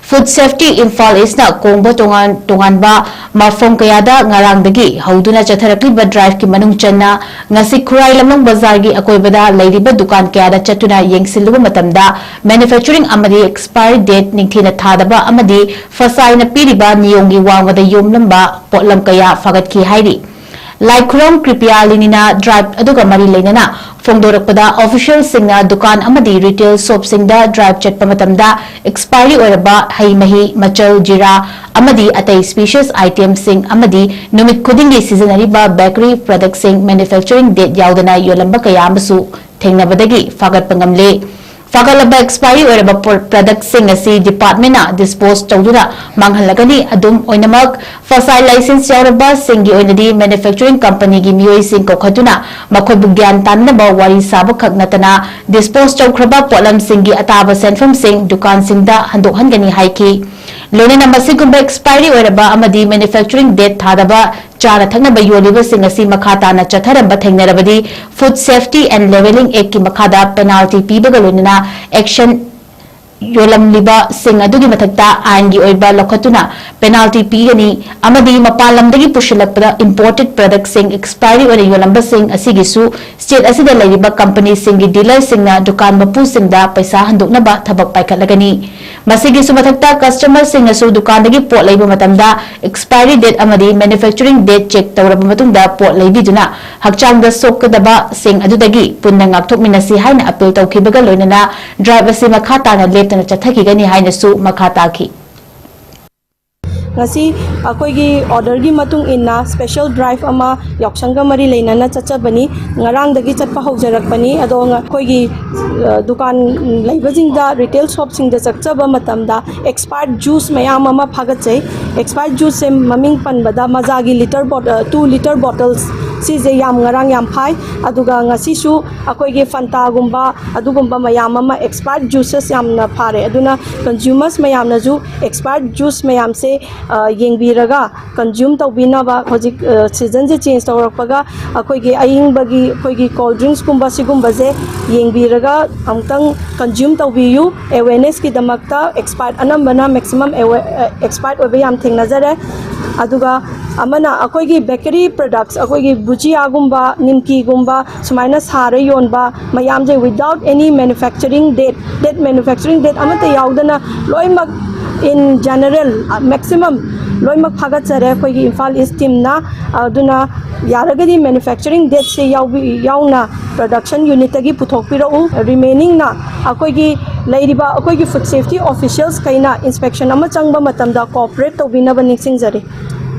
Food Safety Imphal East ꯅ ꯀꯣꯡꯕ ꯇꯣꯉꯥꯟ ꯇꯣꯉꯥꯟꯕ ꯃꯐꯝ ꯀꯌꯥꯗ ꯉꯔꯥꯡꯗꯒꯤ ꯍꯧꯗꯨꯅ ꯆꯠꯊꯔꯛꯂꯤꯕ drive ꯀꯤ ꯃꯅꯨꯡ ꯆꯟꯅ ꯉꯁꯤ ꯈꯨꯔꯥꯏ ꯂꯝꯂꯣꯡ ꯕꯖꯥꯔꯒꯤ ꯑꯀꯣꯏꯕꯗ ꯂꯩꯔꯤꯕ ꯗꯨꯀꯥꯟ ꯀꯌꯥꯗ ꯆꯠꯇꯨꯅ ꯌꯦꯡꯁꯤꯜꯂꯨꯕ ꯃꯇꯝꯗ manufacturing ꯑꯃꯗꯤ expiry date ꯅꯤꯡꯊꯤꯅ ꯊꯥꯗꯕ ꯑꯃꯗꯤ ꯐꯁꯥꯏꯅ ꯄꯤꯔꯤꯕ ꯅꯤꯌꯣꯝꯒꯤ ꯋꯥꯡꯃꯗ ꯌꯣꯝꯂꯝꯕ ꯄꯣꯠꯂꯝ ꯀꯌꯥ ꯐꯥꯒꯠꯈꯤ ꯍꯥꯏꯔꯤ꯫ ꯂꯥꯏꯈꯨꯔꯝ ꯀ꯭ꯔꯤꯄꯤꯌꯥ ꯂꯤꯅꯤꯅ drive ꯑꯗꯨꯒ ꯃꯔꯤ ꯂꯩꯅꯅ ꯐꯣꯡꯗꯣꯔꯛꯄꯗ, official ꯁꯤꯡꯅ ꯗꯨꯀꯥꯟ ꯑꯃꯗꯤ retail shop ꯁꯤꯡꯗ drive ꯆꯠꯄ ꯃꯇꯝꯗ expiry ꯑꯣꯏꯔꯕ ꯍꯩ ꯃꯍꯤ, ꯃꯆꯜ, ꯖꯤꯔꯥ ꯑꯃꯗꯤ ꯑꯇꯩ specious item ꯁꯤꯡ ꯑꯃꯗꯤ ꯅꯨꯃꯤꯠ ꯈꯨꯗꯤꯡꯒꯤ ꯁꯤꯖꯤꯟꯅꯔꯤꯕ bakery product ꯁꯤꯡ manufacturing date ꯌꯥꯎꯗꯅ ꯌꯣꯜꯂꯝꯕ ꯀꯌꯥ ꯑꯃꯁꯨ ꯊꯦꯡꯅꯕꯗꯒꯤ ꯐꯥꯒꯠꯄ ꯉꯝꯂꯦ꯫ ꯐꯥꯒꯠꯂꯕ expiry ꯑꯣꯏꯔꯕ ꯄꯣꯠ product ꯁꯤꯡ ꯑꯁꯤ department ꯅ dispose ꯇꯧꯗꯨꯅ ꯃꯥꯡꯍꯜꯂꯒꯅꯤ꯫ ꯑꯗꯨꯝ ꯑꯣꯏꯅꯃꯛ, ꯐꯁꯥꯏ license ꯌꯥꯎꯔꯕ ꯁꯤꯡꯒꯤ ꯑꯣꯏꯅꯗꯤ manufacturing company ꯒꯤ ꯃꯤꯑꯣꯏꯁꯤꯡ ꯀꯧꯈꯠꯇꯨꯅ ꯃꯈꯣꯏꯕꯨ ꯒ꯭ꯌꯥꯟ ꯇꯥꯅꯅꯕ ꯋꯥꯔꯤ ꯁꯥꯕꯈꯛ ꯅꯠꯇꯅ, dispose ꯇꯧꯈ꯭ꯔꯕ ꯄꯣꯠꯂꯝꯁꯤꯡꯒꯤ ꯑꯇꯥꯕ ꯁꯦꯟꯐꯝꯁꯤꯡ ꯗꯨꯀꯥꯟꯁꯤꯡꯗ ꯍꯟꯗꯣꯛꯍꯟꯒꯅꯤ ꯍꯥꯏꯈꯤ꯫ ꯂꯣꯏꯅꯅ ꯃꯁꯤꯒꯨꯝꯕ expiry ꯑꯣꯏꯔꯕ ꯑꯃꯗꯤ manufacturing date ꯊꯥꯗꯕ ꯆꯥꯅ ꯊꯛꯅꯕ ꯌꯣꯜꯂꯤꯕꯁꯤꯡ ꯑꯁꯤ ꯃꯈꯥ ꯇꯥꯅ ꯆꯠꯊꯔꯝꯕ ꯊꯦꯡꯅꯔꯕꯗꯤ, Food Safety and Labelling Act ꯀꯤ ꯃꯈꯥꯗ penalty ꯄꯤꯕꯒ ꯂꯣꯏꯅꯅ action ꯌꯣꯜꯂꯝꯂꯤꯕꯁꯤꯡ ꯑꯗꯨꯒꯤ ꯃꯊꯛꯇ ꯑꯥꯏꯟꯒꯤ ꯑꯣꯏꯕ ꯂꯧꯈꯠꯇꯨꯅ penalty ꯄꯤꯒꯅꯤ ꯑꯃꯗꯤ ꯃꯄꯥꯟ ꯂꯝꯗꯒꯤ ꯄꯨꯁꯤꯜꯂꯛꯄꯗ imported product ꯁꯤꯡ expiry ꯑꯣꯏꯅ ꯌꯣꯜꯂꯝꯕꯁꯤꯡ ꯑꯁꯤꯒꯤꯁꯨ state ꯑꯁꯤꯗ ꯂꯩꯔꯤꯕ company ꯁꯤꯡꯒꯤ dealer ꯁꯤꯡꯅ ꯗꯨꯀꯥꯟ ꯃꯄꯨꯁꯤꯡꯗ ꯄꯩꯁꯥ ꯍꯟꯗꯣꯛꯅꯕ ꯊꯕꯛ ꯄꯥꯏꯈꯠꯂꯒꯅꯤ꯫ ꯃꯁꯤꯒꯤꯁꯨ ꯃꯊꯛꯇ, customer ꯁꯤꯡꯅꯁꯨ ꯗꯨꯀꯥꯟꯗꯒꯤ ꯄꯣꯠ ꯂꯩꯕ ꯃꯇꯝꯗ expiry date ꯑꯃꯗꯤ manufacturing date check ꯇꯧꯔꯕ ꯃꯇꯨꯡꯗ ꯄꯣꯠ ꯂꯩꯕꯤꯗꯨꯅ ꯍꯛꯆꯥꯡꯗ ꯁꯣꯛꯀꯗꯕꯁꯤꯡ ꯑꯗꯨꯗꯒꯤ ꯄꯨꯟꯅ ꯉꯥꯛꯊꯣꯛꯃꯤꯟꯅꯁꯤ ꯍꯥꯏꯅ appeal ꯇꯧꯈꯤꯕꯒ ꯂꯣꯏꯅꯅ drive ꯑꯁꯤ ꯃꯈꯥ ꯇꯥꯅ ꯂꯦꯞꯇꯅ ꯆꯠꯊꯈꯤꯒꯅꯤ ꯍꯥꯏꯅꯁꯨ ꯃꯈꯥ ꯇꯥꯈꯤ꯫ ꯉꯁꯤ ꯑꯩꯈꯣꯏꯒꯤ order ꯒꯤ ꯃꯇꯨꯡ ꯏꯟꯅ special drive ꯑꯃ ꯌꯥꯎꯁꯪꯒ ꯃꯔꯤ ꯂꯩꯅꯅ ꯆꯠꯆꯕꯅꯤ꯫ ꯉꯔꯥꯡꯗꯒꯤ ꯆꯠꯄ ꯍꯧꯖꯔꯛꯄꯅꯤ꯫ ꯑꯗꯣ ꯉ-, ꯑꯩꯈꯣꯏꯒꯤ, ꯑ, ꯗꯨꯀꯥꯟ ꯂꯩꯕꯁꯤꯡꯗ, retail shop ꯁꯤꯡꯗ ꯆꯠꯆꯕ ꯃꯇꯝꯗ expired juice ꯃꯌꯥꯝ ꯑꯃ ꯐꯥꯒꯠꯆꯩ꯫ Expired juice ꯁꯦ ꯃꯃꯤꯡ ꯄꯟꯕꯗ ꯃꯖꯥꯒꯤ litre bot-, ꯑ, two litre bottles, ꯁꯤꯁꯦ ꯌꯥꯝ ꯉꯔꯥꯡ ꯌꯥꯝ ꯐꯥꯏ꯫ ꯑꯗꯨꯒ ꯉꯁꯤꯁꯨ ꯑꯩꯈꯣꯏꯒꯤ ꯐꯟꯇꯥꯒꯨꯝꯕ ꯑꯗꯨꯒꯨꯝꯕ ꯃꯌꯥꯝ ꯑꯃ, expired juices ꯌꯥꯝꯅ ꯐꯥꯔꯦ꯫ ꯑꯗꯨꯅ consumers ꯃꯌꯥꯝꯅꯁꯨ expired juice ꯃꯌꯥꯝꯁꯦ, ꯑ, ꯌꯦꯡꯕꯤꯔꯒ consume ꯇꯧꯕꯤꯅꯕ꯫ ꯍꯧꯖꯤꯛ, ꯑ, seasonꯁꯦ change ꯇꯧꯔꯛꯄꯒ ꯑꯩꯈꯣꯏꯒꯤ ꯑꯏꯪꯕꯒꯤ, ꯑꯩꯈꯣꯏꯒꯤ cold drinksꯀꯨꯝꯕ ꯁꯤꯒꯨꯝꯕꯁꯦ ꯌꯦꯡꯕꯤꯔꯒ ꯑꯃꯨꯛꯇꯪ consume ꯇꯧꯕꯤꯌꯨ꯫ Awarenessꯀꯤꯗꯃꯛꯇ expired, ꯑꯅꯝꯕꯅ maximum awa-, ꯑ, expired ꯑꯣꯏꯕ ꯌꯥꯝ ꯊꯦꯡꯅꯖꯔꯦ꯫ ꯑꯗꯨꯒ ꯑꯃꯅ ꯑꯩꯈꯣꯏꯒꯤ bakery products, ꯑꯩꯈꯣꯏꯒꯤ ꯕꯨꯖꯤꯌꯥꯒꯨꯝꯕ, ꯅꯤꯝꯀꯤꯒꯨꯝꯕ, ꯁꯨꯃꯥꯏꯅ ꯁꯥꯔ ꯌꯣꯟꯕ ꯃꯌꯥꯝꯁꯦ without any manufacturing date, date, manufacturing date ꯑꯃꯠꯇ ꯌꯥꯎꯗꯅ ꯂꯣꯏꯅꯃꯛ in general, maximum ꯂꯣꯏꯅꯃꯛ ꯐꯥꯒꯠꯆꯔꯦ ꯑꯩꯈꯣꯏꯒꯤ ꯏꯝꯐꯥꯜ ꯏꯁ ꯇꯤꯝꯅ꯫ ꯑꯗꯨꯅ ꯌꯥꯔꯒꯗꯤ manufacturing dateꯁꯦ ꯌꯥꯎꯕꯤ-, ꯌꯥꯎꯅ production unitꯇꯒꯤ ꯄꯨꯊꯣꯛꯄꯤꯔꯛꯎ꯫ Remaining ꯅ ꯑꯩꯈꯣꯏꯒꯤ ꯂꯩꯔꯤꯕ ꯑꯩꯈꯣꯏꯒꯤ food safety officialsꯈꯩꯅ inspection ꯑꯃ ꯆꯪꯕ ꯃꯇꯝꯗ cooperate ꯇꯧꯕꯤꯅꯕ ꯅꯤꯡꯁꯤꯡꯖꯔꯤ꯫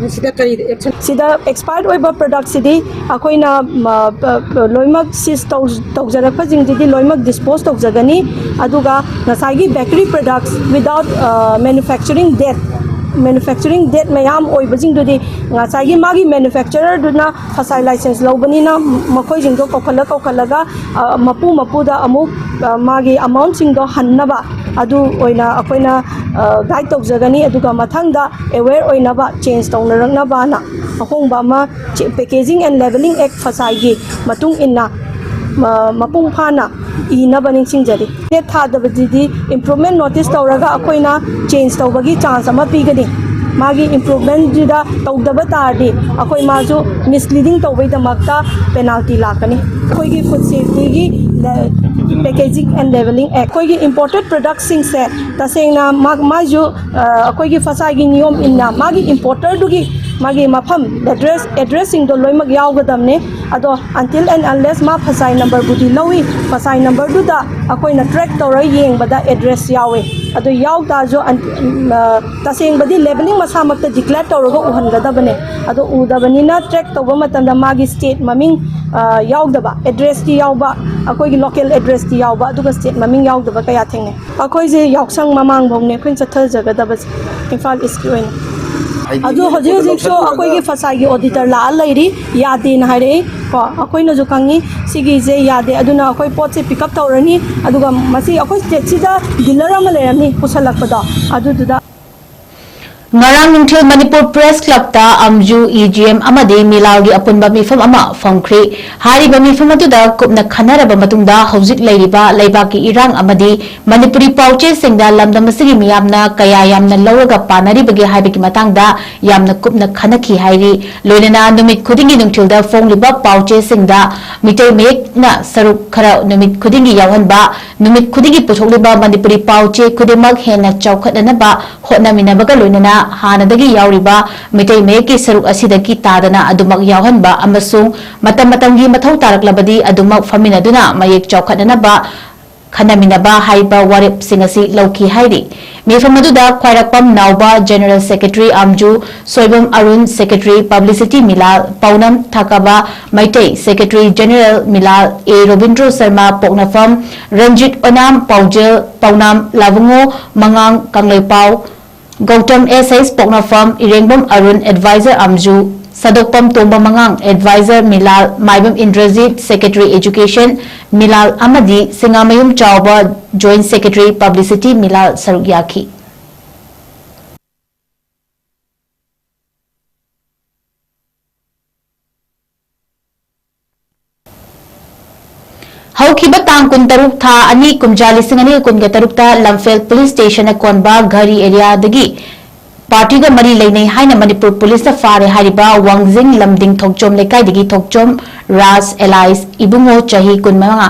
ꯁꯤꯗ ꯀꯔꯤ action? ꯁꯤꯗ expired ꯑꯣꯏꯕ productꯁꯤꯗꯤ ꯑꯩꯈꯣꯏꯅ, ꯃ, ꯄ-, ꯄ-, ꯂꯣꯏꯅꯃꯛ seize ꯇꯧ-, ꯇꯧꯖꯔꯛꯄꯁꯤꯡꯁꯤꯗꯤ ꯂꯣꯏꯅꯃꯛ dispose ꯇꯧꯖꯒꯅꯤ꯫ ꯑꯗꯨꯒ ꯉꯁꯥꯏꯒꯤ bakery products without, ꯑ, manufacturing date, manufacturing date ꯃꯌꯥꯝ ꯑꯣꯏꯕꯁꯤꯡꯗꯨꯗꯤ ꯉꯁꯥꯏꯒꯤ ꯃꯥꯒꯤ manufacturerꯗꯨꯅ ꯐꯁꯥꯏ license ꯂꯧꯕꯅꯤꯅ ꯃꯈꯣꯏꯁꯤꯡꯗꯣ ꯀꯧꯈꯠꯂ ꯀꯧꯈꯠꯂꯒ, ꯑ, ꯃꯄꯨ ꯃꯄꯨꯗ ꯑꯃꯨꯛ, ꯑ, ꯃꯥꯒꯤ amountꯁꯤꯡꯗꯣ ꯍꯟꯅꯕ ꯑꯗꯨ ꯑꯣꯏꯅ ꯑꯩꯈꯣꯏꯅ, ꯑ, guide ꯇꯧꯖꯒꯅꯤ꯫ ꯑꯗꯨꯒ ꯃꯊꯪꯗ aware ꯑꯣꯏꯅꯕ, change ꯇꯧꯅꯔꯛꯅꯕꯅ ꯑꯍꯣꯡꯕ ꯑꯃ ꯆꯦ-, Packaging and Labelling Act ꯐꯁꯥꯏꯒꯤ ꯃꯇꯨꯡ ꯏꯟꯅ, ꯃ-, ꯃꯄꯨꯡ ꯐꯥꯅ ꯏꯅꯕ ꯅꯤꯡꯁꯤꯡꯖꯔꯤ꯫ Date ꯊꯥꯗꯕꯗꯨꯗꯤ improvement notice ꯇꯧꯔꯒ ꯑꯩꯈꯣꯏꯅ change ꯇꯧꯕꯒꯤ chance ꯑꯃ ꯄꯤꯒꯅꯤ꯫ ꯃꯥꯒꯤ improvementꯁꯤꯗ ꯇꯧꯗꯕ ꯇꯥꯔꯗꯤ ꯑꯩꯈꯣꯏ ꯃꯥꯁꯨ misleading ꯇꯧꯕꯩꯗꯃꯛꯇ penalty ꯂꯥꯛꯀꯅꯤ꯫ ꯑꯩꯈꯣꯏꯒꯤ food safetyꯒꯤ, ꯑ, Packaging and Labelling Act, ꯑꯩꯈꯣꯏꯒꯤ imported productꯁꯤꯡꯁꯦ ꯇꯁꯦꯡꯅ ꯃꯥ-, ꯃꯥꯏꯁꯨ, ꯑ, ꯑꯩꯈꯣꯏꯒꯤ ꯐꯁꯥꯏꯒꯤ ꯅꯤꯌꯣꯝ ꯏꯟꯅ ꯃꯥꯒꯤ importerꯗꯨꯒꯤ ꯃꯥꯒꯤ ꯃꯐꯝ, address, addressꯁꯤꯡꯗꯣ ꯂꯣꯏꯅꯃꯛ ꯌꯥꯎꯒꯗꯕꯅꯦ꯫ ꯑꯗꯣ until and unless ꯃꯥ ꯐꯁꯥꯏ numberꯕꯨꯗꯤ ꯂꯧꯏ, ꯐꯁꯥꯏ numberꯗꯨꯗ ꯑꯩꯈꯣꯏꯅ track ꯇꯧꯔ ꯌꯦꯡꯕꯗ address ꯌꯥꯎꯋꯦ꯫ ꯑꯗꯣ ꯌꯥꯎ ꯇꯥꯔꯁꯨ ꯑꯟ-, ꯑ, ꯇꯁꯦꯡꯕꯗꯤ labelling ꯃꯁꯥꯃꯛꯇ declare ꯇꯧꯔꯒ ꯎꯍꯟꯒꯗꯕꯅꯦ꯫ ꯑꯗꯣ ꯎꯗꯕꯅꯤꯅ track ꯇꯧꯕ ꯃꯇꯝꯗ ꯃꯥꯒꯤ state ꯃꯃꯤꯡ, ꯑ, ꯌꯥꯎꯗꯕ, addressꯇꯤ ꯌꯥꯎꯕ, ꯑꯩꯈꯣꯏꯒꯤ local addressꯇꯤ ꯌꯥꯎꯕ, ꯑꯗꯨꯒ state ꯃꯃꯤꯡ ꯌꯥꯎꯗꯕ ꯀꯌꯥ ꯊꯦꯡꯅꯩ꯫ ꯑꯩꯈꯣꯏꯁꯦ ꯌꯥꯎꯁꯪ ꯃꯃꯥꯡꯐꯧꯅꯦ ꯑꯩꯈꯣꯏꯅ ꯆꯠꯊꯖꯒꯗꯕꯁꯦ ꯏꯝꯐꯥꯜ ꯏꯁꯀꯤ ꯑꯣꯏꯅ꯫ ꯑꯗꯨ ꯍꯧꯖꯤꯛ ꯍꯧꯖꯤꯛꯁꯨ ꯑꯩꯈꯣꯏꯒꯤ ꯐꯁꯥꯏꯒꯤ ꯑꯣꯗꯤꯇꯔ ꯂꯥꯛꯑ ꯂꯩꯔꯤ, ꯌꯥꯗꯦꯅ ꯍꯥꯏꯔꯛꯏ꯫ ꯀꯣ, ꯑꯩꯈꯣꯏꯅꯁꯨ ꯈꯪꯉꯤ ꯁꯤꯒꯤꯁꯦ ꯌꯥꯗꯦ, ꯑꯗꯨꯅ ꯑꯩꯈꯣꯏ ꯄꯣꯠꯁꯦ ꯄꯤꯛ ꯑꯞ ꯇꯧꯔꯅꯤ, ꯑꯗꯨꯒ ꯃꯁꯤ ꯑꯩꯈꯣꯏ ꯁ꯭ꯇꯦꯠꯁꯤꯗ ꯗꯤꯂꯔ ꯑꯃ ꯂꯩꯔꯝꯅꯤ ꯄꯨꯁꯜꯂꯛꯄꯗꯣ, ꯑꯗꯨꯗꯨꯗ꯫ ꯉꯔꯥꯡ ꯅꯨꯡꯊꯤꯜ ꯃꯅꯤꯄꯨꯔ ꯄ꯭ꯔꯦꯁ ꯀ꯭ꯂꯕꯇ ꯑꯝꯖꯨ, ꯏ ꯖꯤ ꯑꯦꯝ ꯑꯃꯗꯤ ꯃꯤꯂꯥꯜꯒꯤ ꯑꯄꯨꯟꯕ ꯃꯤꯐꯝ ꯑꯃ ꯐꯝꯈ꯭ꯔꯤ꯫ ꯍꯥꯏꯔꯤꯕ ꯃꯤꯐꯝ ꯑꯗꯨꯗ ꯀꯨꯞꯅ ꯈꯟꯅꯔꯕ ꯃꯇꯨꯡꯗ ꯍꯧꯖꯤꯛ ꯂꯩꯔꯤꯕ ꯂꯩꯕꯥꯛꯀꯤ ꯏꯔꯥꯡ ꯑꯃꯗꯤ ꯃꯅꯤꯄꯨꯔꯤ ꯄꯥꯎꯆꯦꯁꯤꯡꯗ ꯂꯝꯗꯝ ꯑꯁꯤꯒꯤ ꯃꯤꯌꯥꯝꯅ ꯀꯌꯥ ꯌꯥꯝꯅ ꯂꯧꯔꯒ ꯄꯥꯅꯔꯤꯕꯒꯦ ꯍꯥꯏꯕꯒꯤ ꯃꯇꯥꯡꯗ ꯌꯥꯝꯅ ꯀꯨꯞꯅ ꯈꯟꯅꯈꯤ ꯍꯥꯏꯔꯤ꯫ ꯂꯣꯏꯅꯅ ꯅꯨꯃꯤꯠ ꯈꯨꯗꯤꯡꯒꯤ ꯅꯨꯡꯊꯤꯜꯗ ꯐꯣꯡꯂꯤꯕ ꯄꯥꯎꯆꯦꯁꯤꯡꯗ ꯃꯤꯇꯩ ꯃꯌꯦꯛꯅ ꯁꯔꯨꯛ ꯈꯔ ꯅꯨꯃꯤꯠ ꯈꯨꯗꯤꯡꯒꯤ ꯌꯥꯎꯍꯟꯕ, ꯅꯨꯃꯤꯠ ꯈꯨꯗꯤꯡꯒꯤ ꯄꯨꯊꯣꯛꯂꯤꯕ ꯃꯅꯤꯄꯨꯔꯤ ꯄꯥꯎꯆꯦ ꯈꯨꯗꯤꯡꯃꯛ ꯍꯦꯟꯅ ꯆꯥꯎꯈꯠꯅꯅꯕ ꯍꯣꯠꯅꯃꯤꯟꯅꯕꯒ ꯂꯣꯏꯅꯅ ꯍꯥꯟꯅꯗꯒꯤ ꯌꯥꯎꯔꯤꯕ ꯃꯤꯇꯩ ꯃꯌꯦꯛꯀꯤ ꯁꯔꯨꯛ ꯑꯁꯤꯗꯒꯤ ꯇꯥꯗꯅ ꯑꯗꯨꯃꯛ ꯌꯥꯎꯍꯟꯕ ꯑꯃꯁꯨꯡ ꯃꯇꯝ ꯃꯇꯝꯒꯤ ꯃꯊꯧ ꯇꯥꯔꯛꯂꯕꯗꯤ ꯑꯗꯨꯃꯛ ꯐꯝꯃꯤꯟꯅꯗꯨꯅ ꯃꯌꯦꯛ ꯆꯥꯎꯈꯠꯅꯅꯕ ꯈꯟꯅꯃꯤꯟꯅꯕ ꯍꯥꯏꯕ ꯋꯥꯔꯦꯞꯁꯤꯡ ꯑꯁꯤ ꯂꯧꯈꯤ ꯍꯥꯏꯔꯤ꯫ ꯃꯤꯐꯝ ꯑꯗꯨꯗ ꯈ꯭ꯋꯥꯏꯔꯥꯛꯄꯝ ꯅꯥꯎꯕ, general secretary Amju, Soibam Arun, secretary publicity Milal, Paonam Thakba Meitei, secretary general Milal A Robindro Sharma, Pokhnapham Ranjit ꯑꯣꯅꯥꯝ, ꯄꯥꯎꯖꯦꯜ ꯄꯥꯎꯅꯥꯝ ꯂꯥꯕꯨꯡꯉꯣ, ꯃꯉꯥꯡ ꯀꯪꯂꯩꯄꯥꯎ ꯒꯧꯇꯝ, ꯑꯦꯁ ꯑꯩꯆ ꯄꯣꯛꯅꯐꯝ ꯏꯔꯦꯡꯕꯝ ꯑꯔꯨꯟ, ꯑꯦꯗꯚꯥꯏꯖꯔ ꯑꯝꯖꯨ, ꯁꯥꯗꯣꯛꯄꯝ ꯇꯣꯝꯕ ꯃꯉꯥꯡ, ꯑꯦꯗꯚꯥꯏꯖꯔ ꯃꯤꯂꯥꯜ, ꯃꯥꯏꯕꯝ ꯏꯟꯗ꯭ꯔꯖꯤꯠ, ꯁꯦꯀ꯭ꯔꯦꯇꯔꯤ ꯑꯦꯖꯨꯀꯦꯁꯟ ꯃꯤꯂꯥꯜ ꯑꯃꯗꯤ ꯁꯤꯡꯉꯥꯃꯌꯨꯝ ꯆꯥꯎꯕ, ꯖꯣꯏꯟꯠ ꯁꯦꯀ꯭ꯔꯦꯇꯔꯤ ꯄꯕ꯭ꯂꯤꯁꯤꯇꯤ ꯃꯤꯂꯥꯜ ꯁꯔꯨꯛ ꯌꯥꯈꯤ꯫ ꯍꯧꯈꯤꯕ ꯇꯥꯡ ꯀꯨꯟꯇꯔꯨꯛ, ꯊꯥ ꯑꯅꯤ, ꯀꯨꯝꯖꯥ ꯂꯤꯁꯤꯡ ꯑꯅꯤꯒ ꯀꯨꯟꯒ ꯇꯔꯨꯛꯇ ꯂꯝꯐꯦꯜ ꯄꯨꯂꯤꯁ ꯁ꯭ꯇꯦꯁꯟꯅ ꯀꯣꯟꯕ ꯘꯔꯤ ꯑꯦꯔꯤꯌꯥꯗꯒꯤ ꯄꯥꯔꯇꯤꯒ ꯃꯔꯤ ꯂꯩꯅꯩ ꯍꯥꯏꯅ ꯃꯅꯤꯄꯨꯔ ꯄꯨꯂꯤꯁꯅ ꯐꯥꯔꯦ ꯍꯥꯏꯔꯤꯕ ꯋꯥꯡꯖꯤꯡ ꯂꯝꯗꯤꯡ ꯊꯣꯡꯆꯣꯝ ꯂꯩꯀꯥꯏꯗꯒꯤ ꯊꯣꯡꯆꯣꯝ ꯔꯥꯖ ꯑꯦꯂꯥꯏꯁ ꯏꯕꯨꯡꯉꯣ ꯆꯍꯤ ꯀꯨꯟꯃꯉꯥ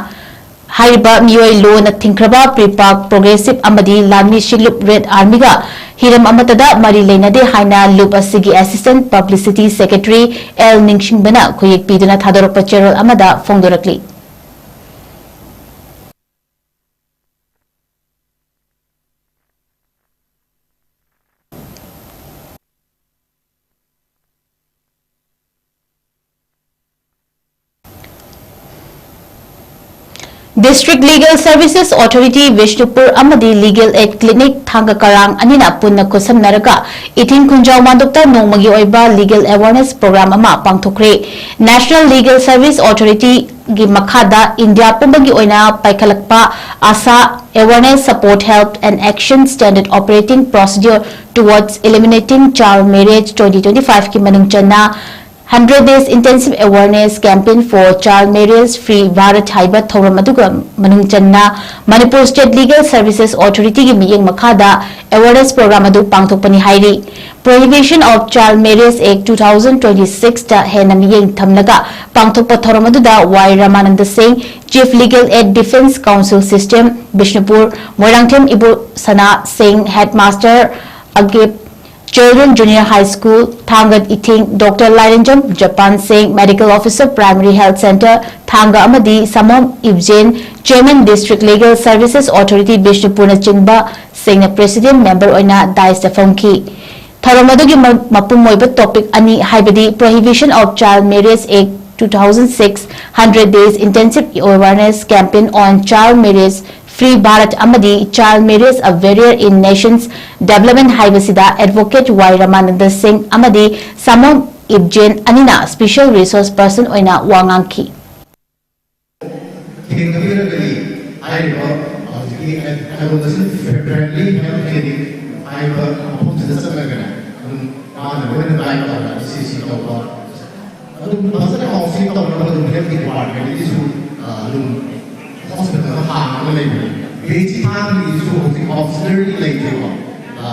ꯍꯥꯏꯔꯤꯕ ꯃꯤꯑꯣꯏ ꯂꯣꯅ ꯊꯤꯡꯈ꯭ꯔꯕ ꯄ꯭ꯔꯤꯄꯥꯛ ꯄ꯭ꯔꯣꯒ꯭ꯔꯦꯁꯤꯞ ꯑꯃꯗꯤ ꯂꯥꯟꯃꯤꯁꯤ ꯂꯨꯞ ꯔꯦꯗ ꯑꯥꯔꯃꯤꯒ ꯍꯤꯔꯝ ꯑꯃꯠꯇꯗ ꯃꯔꯤ ꯂꯩꯅꯗꯦ ꯍꯥꯏꯅ ꯂꯨꯞ ꯑꯁꯤꯒꯤ ꯑꯦꯁꯤꯁꯇꯦꯟꯠ ꯄꯕ꯭ꯂꯤꯁꯤꯇꯤ ꯁꯦꯀ꯭ꯔꯦꯇꯔꯤ ꯑꯦꯜ ꯅꯤꯡꯁꯤꯡꯕꯅ ꯈꯨꯌꯦꯛ ꯄꯤꯗꯨꯅ ꯊꯥꯗꯣꯔꯛꯄ ꯆꯦꯔꯣꯜ ꯑꯃꯗ ꯐꯣꯡꯗꯣꯔꯛꯂꯤ꯫ District Legal Services Authority Bishnupur ꯑꯃꯗꯤ Legal Aid Clinic ꯊꯥꯡꯒ ꯀꯔꯥꯡ ꯑꯅꯤꯅ ꯄꯨꯟꯅ ꯈꯨꯠꯁꯝꯅꯔꯒ ꯏꯊꯤꯟ ꯈꯨꯟꯖꯥꯎ ꯃꯥꯟꯗꯣꯞꯇ ꯅꯣꯡꯃꯒꯤ ꯑꯣꯏꯕ Legal Awareness Program ꯑꯃ ꯄꯥꯡꯊꯣꯛꯈ꯭ꯔꯦ꯫ National Legal Service Authority ꯒꯤ ꯃꯈꯥꯗ ꯏꯟꯗꯤꯌꯥ ꯄꯨꯝꯕꯒꯤ ꯑꯣꯏꯅ ꯄꯥꯏꯈꯠꯂꯛꯄ ASHA, Awareness Support Help and Action Standard Operating Procedure Towards Eliminating Child Marriage twenty twenty-five ꯀꯤ ꯃꯅꯨꯡ ꯆꯟꯅ Hundred Days Intensive Awareness Campaign for Child Marriage Free Bharat ꯍꯥꯏꯕ ꯊꯧꯔꯝ ꯑꯗꯨꯒ ꯃꯅꯨꯡ ꯆꯟꯅ Manipur State Legal Services Authority ꯒꯤ ꯃꯤꯠꯌꯦꯡ ꯃꯈꯥꯗ Awareness Program ꯑꯗꯨ ꯄꯥꯡꯊꯣꯛꯄꯅꯤ ꯍꯥꯏꯔꯤ꯫ Prohibition of Child Marriage Act two thousand twenty-six ꯇ ꯍꯦꯟꯅ ꯃꯤꯠꯌꯦꯡ ꯊꯝꯂꯒ ꯄꯥꯡꯊꯣꯛꯄ ꯊꯧꯔꯝ ꯑꯗꯨꯗ ꯋꯥꯏ ꯔꯃꯥꯅꯟꯗ ꯁꯤꯡ, Chief Legal Aid Defence Counsel System, Bishnupur, Moirangthem ꯏꯕꯣꯁꯅꯥ ꯁꯤꯡ, Headmaster, ꯑꯒꯤꯞ Children Junior High School, ꯊꯥꯡꯒ ꯏꯊꯤꯡ, Doctor ꯂꯥꯏꯔꯦꯟꯖꯝ ꯖꯄꯥꯟ ꯁꯤꯡ, Medical Officer Primary Health Centre, ꯊꯥꯡꯒ ꯑꯃꯗꯤ ꯁꯥꯃꯣꯝ ꯏꯕꯖꯦꯟ, Chairman District Legal Services Authority ꯕꯤꯁꯅꯨꯄꯨꯔꯅꯆꯤꯡꯕ ꯁꯤꯡꯅ President Member ꯑꯣꯏꯅ dais ꯇ ꯐꯝꯈꯤ꯫ ꯊꯧꯔꯝ ꯑꯗꯨꯒꯤ ꯃ-, ꯃꯄꯨꯡ ꯑꯣꯏꯕ topic ꯑꯅꯤ, ꯍꯥꯏꯕꯗꯤ Prohibition of Child Marriage Act two thousand six, Hundred Days Intensive Awareness Campaign on Child Marriage Free Bharat ꯑꯃꯗꯤ Child Marriage: A Barrier in Nations Development ꯍꯥꯏꯕꯁꯤꯗ Advocate ꯋꯥꯏ ꯔꯃꯥꯅꯟꯗ ꯁꯤꯡ ꯑꯃꯗꯤ ꯁꯥꯃꯣꯝ ꯏꯕꯖꯦꯟ ꯑꯅꯤꯅ Special Resource Person ꯑꯣꯏꯅ ꯋꯥ ꯉꯥꯡꯈꯤ꯫ ꯊꯦꯡꯅꯕꯤꯔꯒꯗꯤ ꯍꯥꯏꯔꯤꯕ ꯍꯧꯖꯤꯛꯀꯤ Adolescent Friendly Health Clinic ꯍꯥꯏꯔꯤꯕ ꯃꯐꯝꯁꯤꯗ ꯆꯠꯂꯒꯅꯦ ꯑꯗꯨꯝ ꯃꯥꯅ ꯂꯣꯏꯅ guide ꯇꯧꯔꯒ ꯁꯤ ꯁꯤ ꯇꯧꯕ ꯑꯗꯨꯝ ꯐꯖꯅ counselling ꯇꯧꯅꯕ ꯑꯗꯨꯝ health department ꯀꯤꯁꯨ, ꯑ, ꯑꯗꯨꯝ hospital ꯑꯃ ꯍꯥꯡꯉꯒ ꯂꯩꯕꯅꯤ꯫ Base ꯊꯥꯡꯒꯤꯁꯨ ꯍꯧꯖꯤꯛ counsellor ꯗꯤ ꯂꯩꯇꯦꯀꯣ꯫ ꯑ,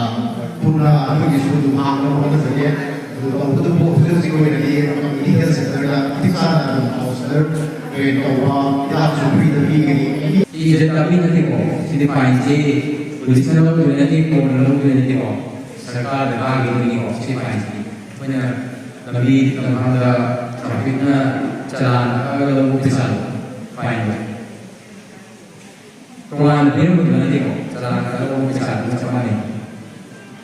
ꯊꯨꯅ ꯑꯗꯨꯒꯤꯁꯨ ꯑꯗꯨꯝ ꯍꯥꯡꯅꯕ ꯍꯣꯠꯅꯖꯒꯦ꯫ ꯑꯗꯨꯒ ꯇꯧꯕꯇꯕꯨ ꯍꯧꯖꯤꯛ ꯍꯧꯖꯤꯛ ꯑꯣꯏꯅꯗꯤ community health centre ꯗ ꯃꯇꯤꯛ ꯆꯥꯅ ꯑꯗꯨꯝ counsellor train ꯇꯧꯕ ꯍꯤꯗꯥꯛꯁꯨ free ꯗ ꯄꯤꯒꯅꯤ꯫ ꯁꯤꯁꯦ ꯇꯥꯕꯤ ꯅꯠꯇꯦꯀꯣ, ꯁꯤꯗꯤ fine ꯁꯤ police ꯅ ꯂꯧꯗꯣꯏ ꯅꯠꯇꯦ, court ꯅ ꯂꯧꯗꯣꯏ ꯅꯠꯇꯦꯀꯣ, ꯁꯔꯀꯥꯔꯗ ꯀꯥꯈꯤꯗꯣꯏꯅꯤꯀꯣ ꯁꯤ fine ꯁꯤꯗꯤ꯫ ꯑꯩꯈꯣꯏꯅ ꯂꯝꯕꯤ ꯂꯝꯈꯥꯡꯗ traffic ꯅ ꯆꯂꯥꯟ ꯀꯛꯑꯒ ꯂꯧꯕ ꯄꯩꯁꯥꯗꯣ, fine ꯗꯣ꯫ ꯇꯣꯉꯥꯟꯅ ꯄꯤꯔꯝꯕꯗꯨ ꯅꯠꯇꯦꯀꯣ, ꯆꯂꯥꯟ ꯀꯛꯑꯒ ꯂꯧꯕ ꯄꯩꯁꯥꯗꯨꯒ ꯆꯞ ꯃꯥꯟꯅꯩ꯫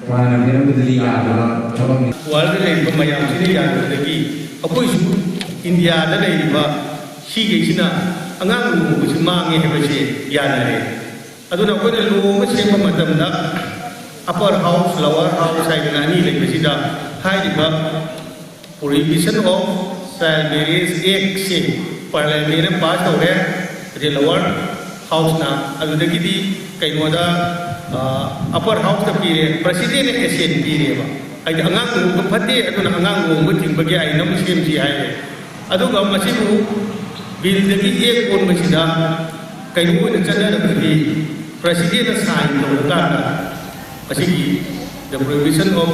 ꯇꯣꯉꯥꯟꯅ ꯄꯤꯔꯝꯕꯗꯨꯗꯤ ꯌꯥꯗꯕ ꯊꯕꯛꯅꯤ꯫ World ꯗ ꯂꯩꯔꯤꯕ ꯃꯌꯥꯝꯁꯤꯅ ꯌꯥꯗꯕꯗꯒꯤ ꯑꯩꯈꯣꯏꯁꯨ ꯏꯟꯗꯤꯌꯥꯗ ꯂꯩꯔꯤꯕ ꯁꯤꯈꯩꯁꯤꯅ ꯑꯉꯥꯡ ꯂꯨꯍꯣꯡꯕꯁꯤ ꯃꯥꯡꯉꯦ ꯍꯥꯏꯕꯁꯤ ꯌꯥꯅꯔꯦ꯫ ꯑꯗꯨꯅ ꯑꯩꯈꯣꯏꯅ ꯂꯨꯍꯣꯡꯕ ꯁꯦꯝꯕ ꯃꯇꯝꯗ upper house, lower house ꯍꯥꯏꯗꯅ ꯑꯅꯤ ꯂꯩꯕꯁꯤꯗ ꯍꯥꯏꯔꯤꯕ Prohibition of Child Marriage Act say Parliament ꯅ pass ꯇꯧꯔꯦ, ꯑꯗꯩ lower house ꯅ꯫ ꯑꯗꯨꯗꯒꯤꯗꯤ ꯀꯩꯅꯣꯗ upper house ꯇ ꯄꯤꯔꯦ, President ꯅ assent ꯄꯤꯔꯦꯕ꯫ ꯍꯥꯏꯗꯤ ꯑꯉꯥꯡ ꯂꯨꯍꯣꯡꯕ ꯐꯠꯇꯦ, ꯑꯗꯨꯅ ꯑꯉꯥꯡ ꯂꯨꯍꯣꯡꯕ ꯊꯤꯡꯕꯒꯤ ꯑꯥꯏꯟ ꯑꯃ ꯁꯦꯝꯁꯤ ꯍꯥꯏꯔꯦ꯫ ꯑꯗꯨꯒ ꯃꯁꯤꯕꯨ bill ꯗꯒꯤ act ꯑꯣꯟꯕꯁꯤꯗ ꯀꯩꯅꯣ ꯑꯣꯏꯅ ꯆꯠꯅꯔꯕꯗꯤ President ꯅ sign ꯇꯧꯔꯀꯥꯟꯗ ꯃꯁꯤꯒꯤ the prohibition of